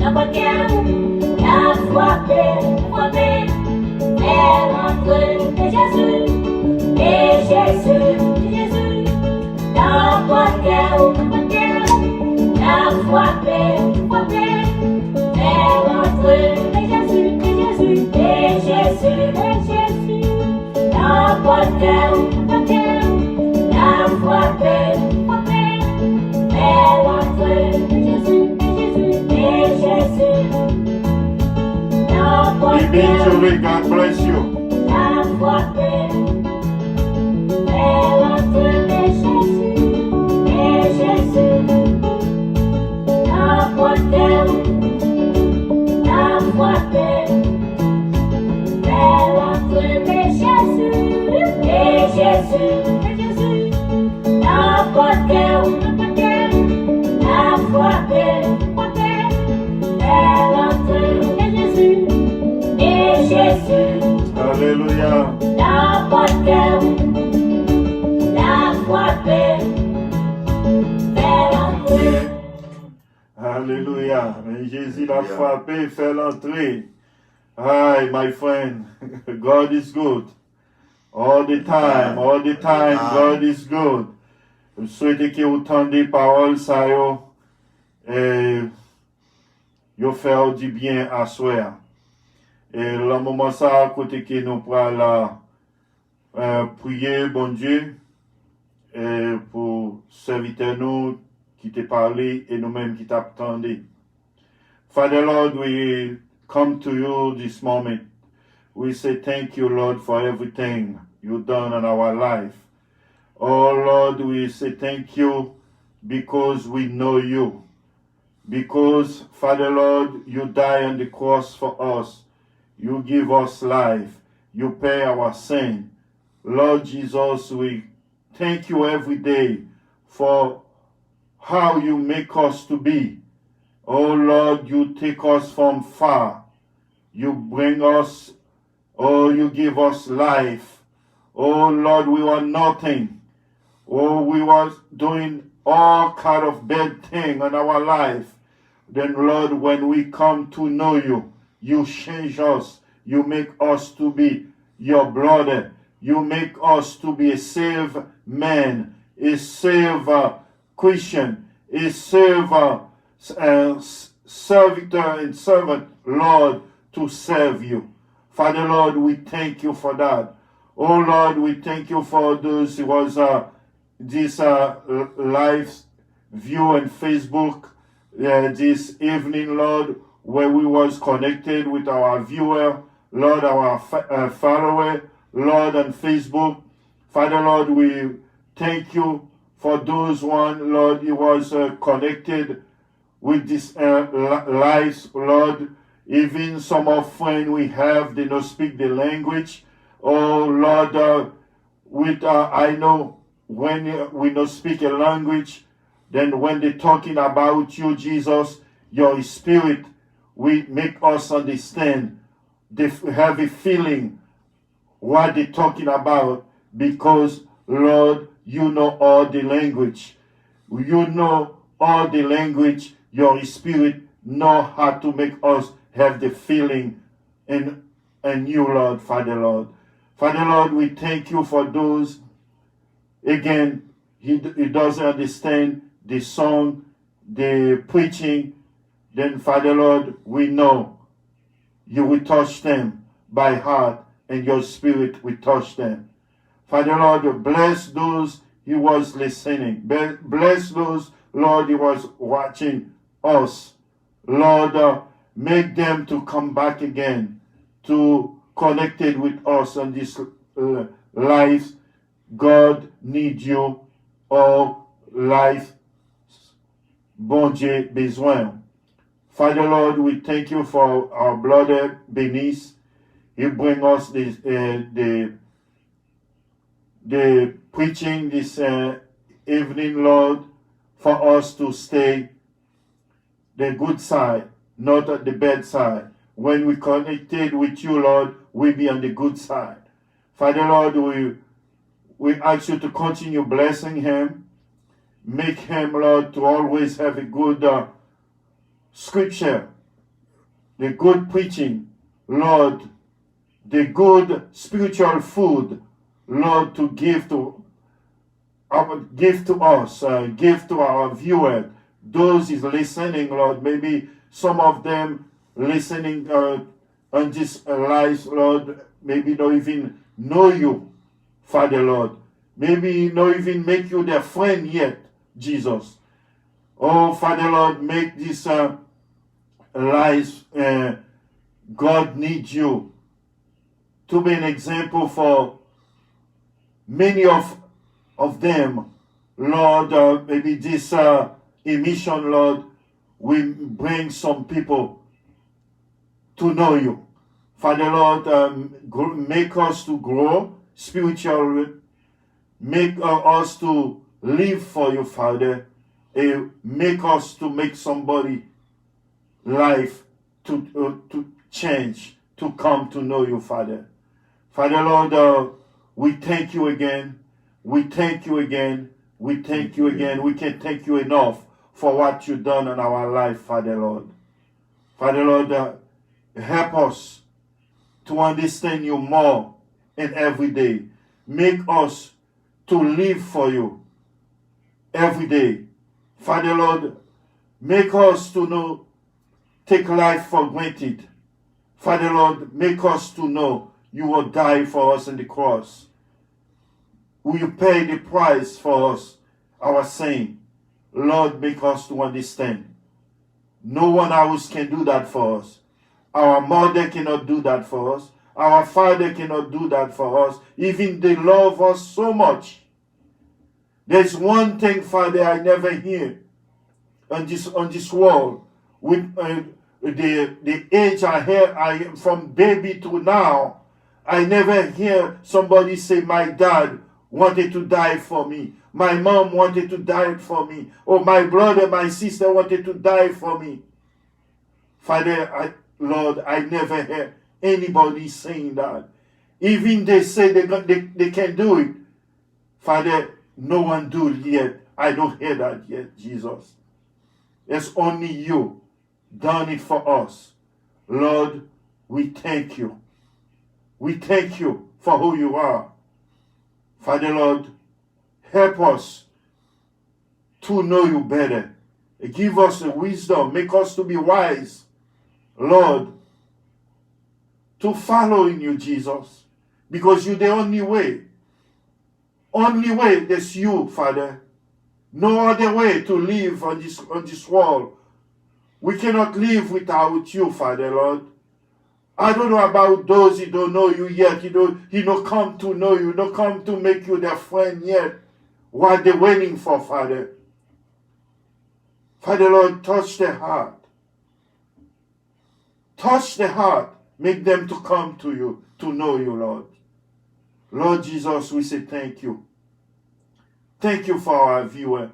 Nan pòt kè ou, n ap frape, frape. Fè rantre, e Jezi, e Jezi, e Jezi. Nan pòt kè ou, nan pòt kè ou, n ap frape, frape. Fè rantre, e Jezi, e Jezi, e Jezi, e Jezi. Nan pòt kè ou, nan pòt kè ou, n ap frape, frape. Fè rantre, e Jezi, e Jezi, e Jezi. Nan pòt kè ou, God bless you. N ap frape. Fè rantre, e Jezi, e Jezi. Nan pòt kè ou, n ap frape. Fè rantre, e Jezi, e Jezi, e Jezi. Nan pòt kè ou, nan pòt kè ou, n ap frape, frape. Fè rantre, e Jezi, e Jezi. Alelouya. Nan pòt kè ou, n ap frape. Fè rantre. Alelouya. Men Jezi l ap frape, fè l antre. Hi, my friend. God is good. All the time, all the time, God is good. M swete ke ou tande pawòl sa yo. E yo fè w dibyen aswè a. E lan moman sa a, kote ke nou pral, e, priye Bondye, e, pou sèvitè nou ki te pale e nou menm ki t ap tande. Father Lord, we come to you this moment. We say thank you, Lord, for everything you done in our life. Oh Lord, we say thank you because we know you. Because, Father Lord, you die on the cross for us. You give us life. You pay our sin. Lord Jesus, we thank you every day for how you make us to be. Oh Lord, you take us from far. You bring us, oh, you give us life. Oh Lord, we were nothing. Oh, we was doing all kind of bad thing in our life. Then Lord, when we come to know you, you change us. You make us to be your brother. You make us to be a saved man, a saved, uh, Christian, a saved, uh, s- uh, s- servitor and servant, Lord, to serve you. Father Lord, we thank you for that. Oh Lord, we thank you for those who was, uh, this, uh, l- live view on Facebook, uh, this evening, Lord, where we was connected with our viewer, Lord, our fa- uh, follower, Lord, on Facebook. Father Lord, we thank you for those one, Lord, who was, uh, connected with this, uh, li- lives, Lord. Even some of friend we have, they no speak the language. Oh Lord, uh, with, uh, I know when, uh, we no speak a language, then when they talking about you, Jesus, your spirit will make us understand. They f- have a feeling what they talking about, because, Lord, you know all the language. You know all the language. Your spirit know how to make us have the feeling in, in you, Lord, Father Lord. Father Lord, we thank you for those, again, he, he doesn't understand the song, the preaching, then Father Lord, we know you will touch them by heart and your spirit will touch them. Father Lord, bless those who was listening. Be- Bless those, Lord, who was watching us. Lord, uh, make them to come back again to connected with us on this, uh, life. God need you all life. Bondye bezwen. Father Lord, we thank you for our brother Benis. He bring us the, uh, the, the preaching this, uh, evening, Lord, for us to stay the good side, not the bad side. When we connected with you, Lord, we be on the good side. Father Lord, we, we ask you to continue blessing him. Make him, Lord, to always have a good, uh, scripture the good preaching, Lord, the good spiritual food, Lord, to give to uh, give to us, uh, give to our viewer, those is listening, Lord. Maybe some of them listening uh, on this uh, live, Lord, maybe don't even know you, Father Lord. Maybe not even make you their friend yet, Jesus. Oh, Father Lord, make this uh, life uh, God need you to be an example for many of of them, Lord. Uh, maybe this uh, emission, Lord, will bring some people to know you. Father Lord, um, gr- make us to grow spiritually. Make uh, us to live for you, Father. And make us to make somebody life to uh, to change, to come to know you, Father. Father Lord, uh, we thank you again. We thank you again. We thank you again. We can't thank you enough for what you done in our life, Father Lord. Father Lord, uh, help us to understand you more and every day. Make us to live for you every day. Father Lord, make us to know take life for granted. Father Lord, make us to know you will die for us on the cross. Will you pay the price for us, our sin? Lord, make us to understand. No one else can do that for us. Our mother cannot do that for us. Our father cannot do that for us. Even they love us so much. There's one thing, Father, I never hear on this on this world with uh, the the age I have I from baby to now. I never hear somebody say my dad wanted to die for me. My mom wanted to die for me. Or my brother, my sister wanted to die for me. Father, I, Lord, I never hear anybody saying that. Even they say they, they, they can do it. Father, no one do it yet. I don't hear that yet, Jesus. It's only you done it for us. Lord, we thank you. We thank you for who you are. Father, Lord, help us to know you better. Give us the wisdom. Make us to be wise, Lord, to following you, Jesus, because you're the only way. Only way is you, Father. No other way to live on this on this world. We cannot live without you, Father Lord. I don't know about those who don't know you yet. You know, he no come to know you, no come to make you their friend yet. What they waiting for, Father? Father Lord, touch their heart. Touch their heart. Make them to come to you, to know you, Lord. Lord Jesus, we say thank you. Thank you for our viewer.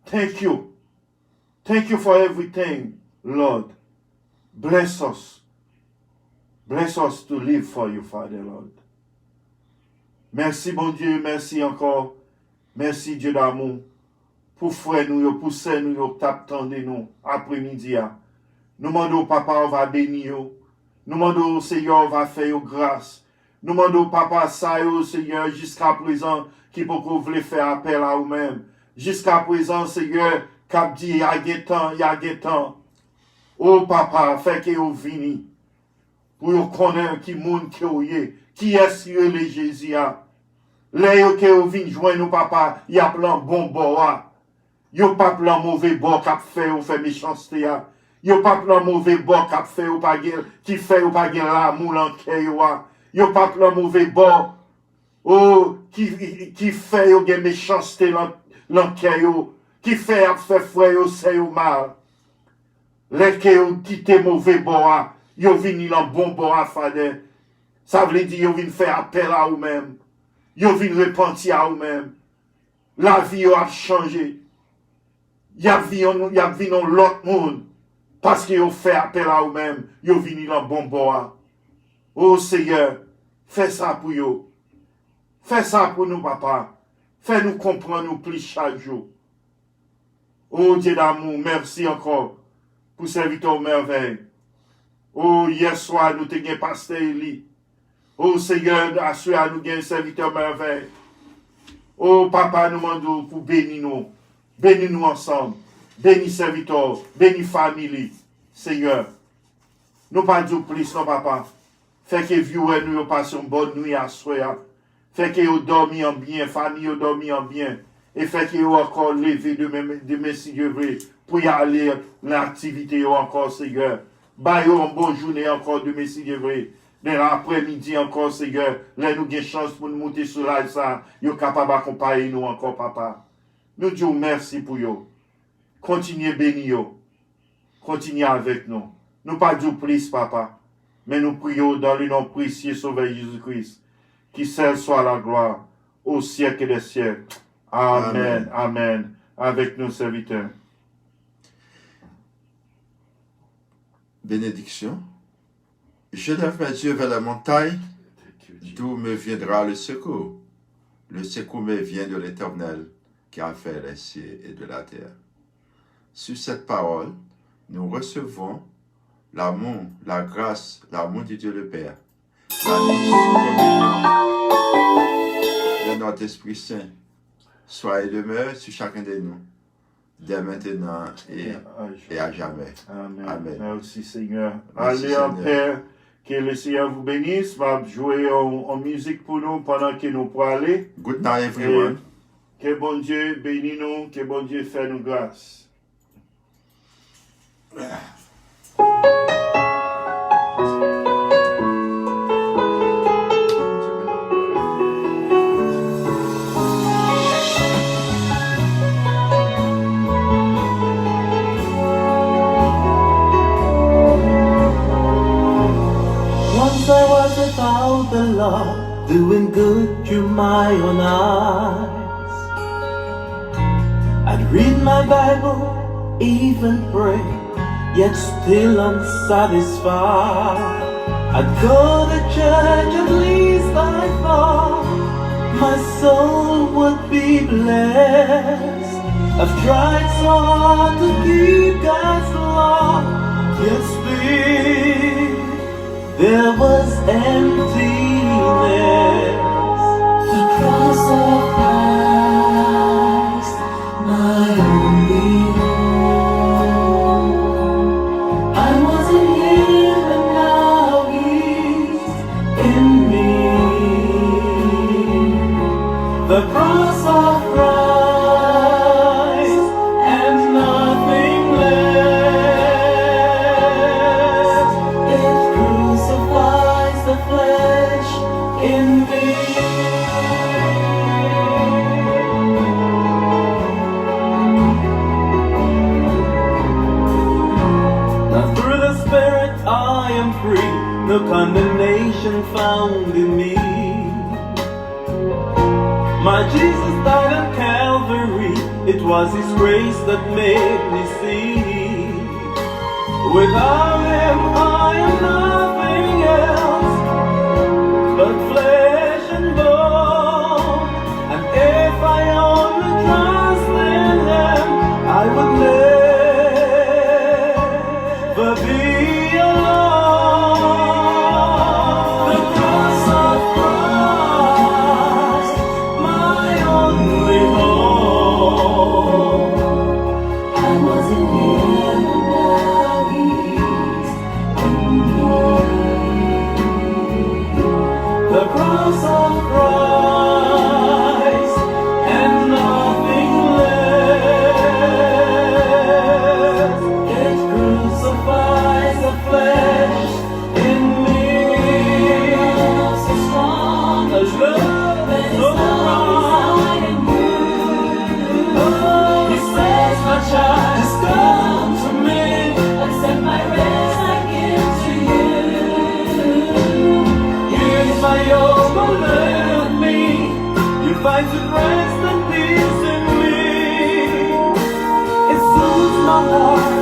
Thank you. Thank you for everything, Lord. Bless us. Bless us to live for you, Father Lord. Mèsi, Bondye, mèsi ankò. Mèsi, Dye damou, pou frè nou yo, pou sè nou yo k t ap tande nou apremidi a. Nou mande w, Papa, w va beni yo. Nou mande w, Seyè, w va fè yo gras. Nou mande w, Papa, sa yo, Seyè, jiskaprezan, ki poko vle fè apèl a ou menm. Jiskaprezan, Seyè, k ap di, y a gen tan, y a gen tan. O Papa, fè ke yo vini. Pou yo konnen ki moun ke w ye, kiyès ki rele Jezi a. Lè yo ke yo vin jwenn ou, Papa, y ap lan bon bò a. Yo p ap lan move bò k ap fè yo fè mechanste a. Yo p ap lan move bò k ap fè yo pa gen, ki fè yo pa gen lamou lan kè yo a. Yo p ap lan move bò, o, ki, ki fè yo gen mechanste lan, lan kè yo, ki fè y ap fè frè yo, sè yo mal. Lè ke yo kite move bò a, yo vini lan bon bò a, Fadè. Sa vle di yo vin fè apèl a ou menm. Yo vin repanti a ou menm. Lavi yo ap chanje. Y ap vin yon, y ap vin yon lòt moun. Paske yo fè apèl a ou menm, yo vini lan bon bò a. O Seyè, fè sa pou yo. Fè sa pou nou, Papa. Fè nou konprann ou plis chak jou. O Dye damou, mèsi ankò pou sèvitè w Mèvèy. O, yèswa, nou te gen pastè Eli. O, Seyè, aswè a, nou gen sèvitè Mèvèy. O, Papa, nou mande w pou beni nou. Beni nou ansanm. Beni sèvitè w. Beni fanmi li. Seyè, nou pa di w plis, non, Papa. Fè ke viewer nou yo pase yon bòn nwi aswè a. Fè ke yo dòmi an byen, fanmi yo dòmi an byen. E fè ke yo ankò leve demen, demen, si Dye vle, pou y ale nan aktivite yo ankò, Seyè. Ba yo yon bon jounen ankò demen, si Dye vle. Nan aprèmidi ankò, Seyè, lè nou gen chans pou nou moute sou live sa, yo kapab akonpaye nou ankò, Papa. Nou di w mèsi pou yo. Kontinye beni yo. Kontinye avèk nou. Nou pa di w plis, Papa, men nou priye w dans le nom précieux Sauveur Jésus-Christ. Qui seul soit la gloire au siècle des siècles. Amèn, amèn. Avèk nou, sèvitè. Bénédiction. Je lève mes yeux vers les montagnes, d'où me viendra le secours? Le secours me vient de l'Éternel qui a fait les cieux et de la terre. Sur cette parole, nous recevons l'amour, la grâce, l'amour de Dieu le Père, la douce communion de notre Esprit Saint soit et demeure sur chacun de nous, dès maintenant et, et à jamais. Amèn. Amèn. Mèsi, Senyè. Mèsi, Senyè. Allez en paix. Que le Seigneur vous bénisse. M ap jwe yon, yon mizik pou nou pandan ke nou prale. Good night, everyone. E ke Bondye beni nou, ke Bondye fè nou gras. Once I was without the law, doing good to my own eyes. I'd read my Bible, even pray, yet still unsatisfied. I'd go to church, at least I thought my soul would be blessed. I've tried so hard to keep God's law, yet still there was emptiness. The cross of Christ, my only hope. I wasn't him, and now he's in me. The cross of Christ and nothing less. It crucifies the flesh in me. Now through the Spirit I am free, no condemnation found in me. My Jesus died on Calvary, it was His grace that made me see. Without Him I am nothing else but flesh and bone. And if I only trust in Him, I would never be alone. The cross of Christ, my only hope. I was in him, and now he's in me. The cross of Christ and nothing less. It crucifies the flesh in me. A love so strong, a love that is so strong. He says, "My child, just come to me. Accept my rest, I give to you. Here's my yoke, learn of me. You find sweet rest and peace in me. It soothes my heart,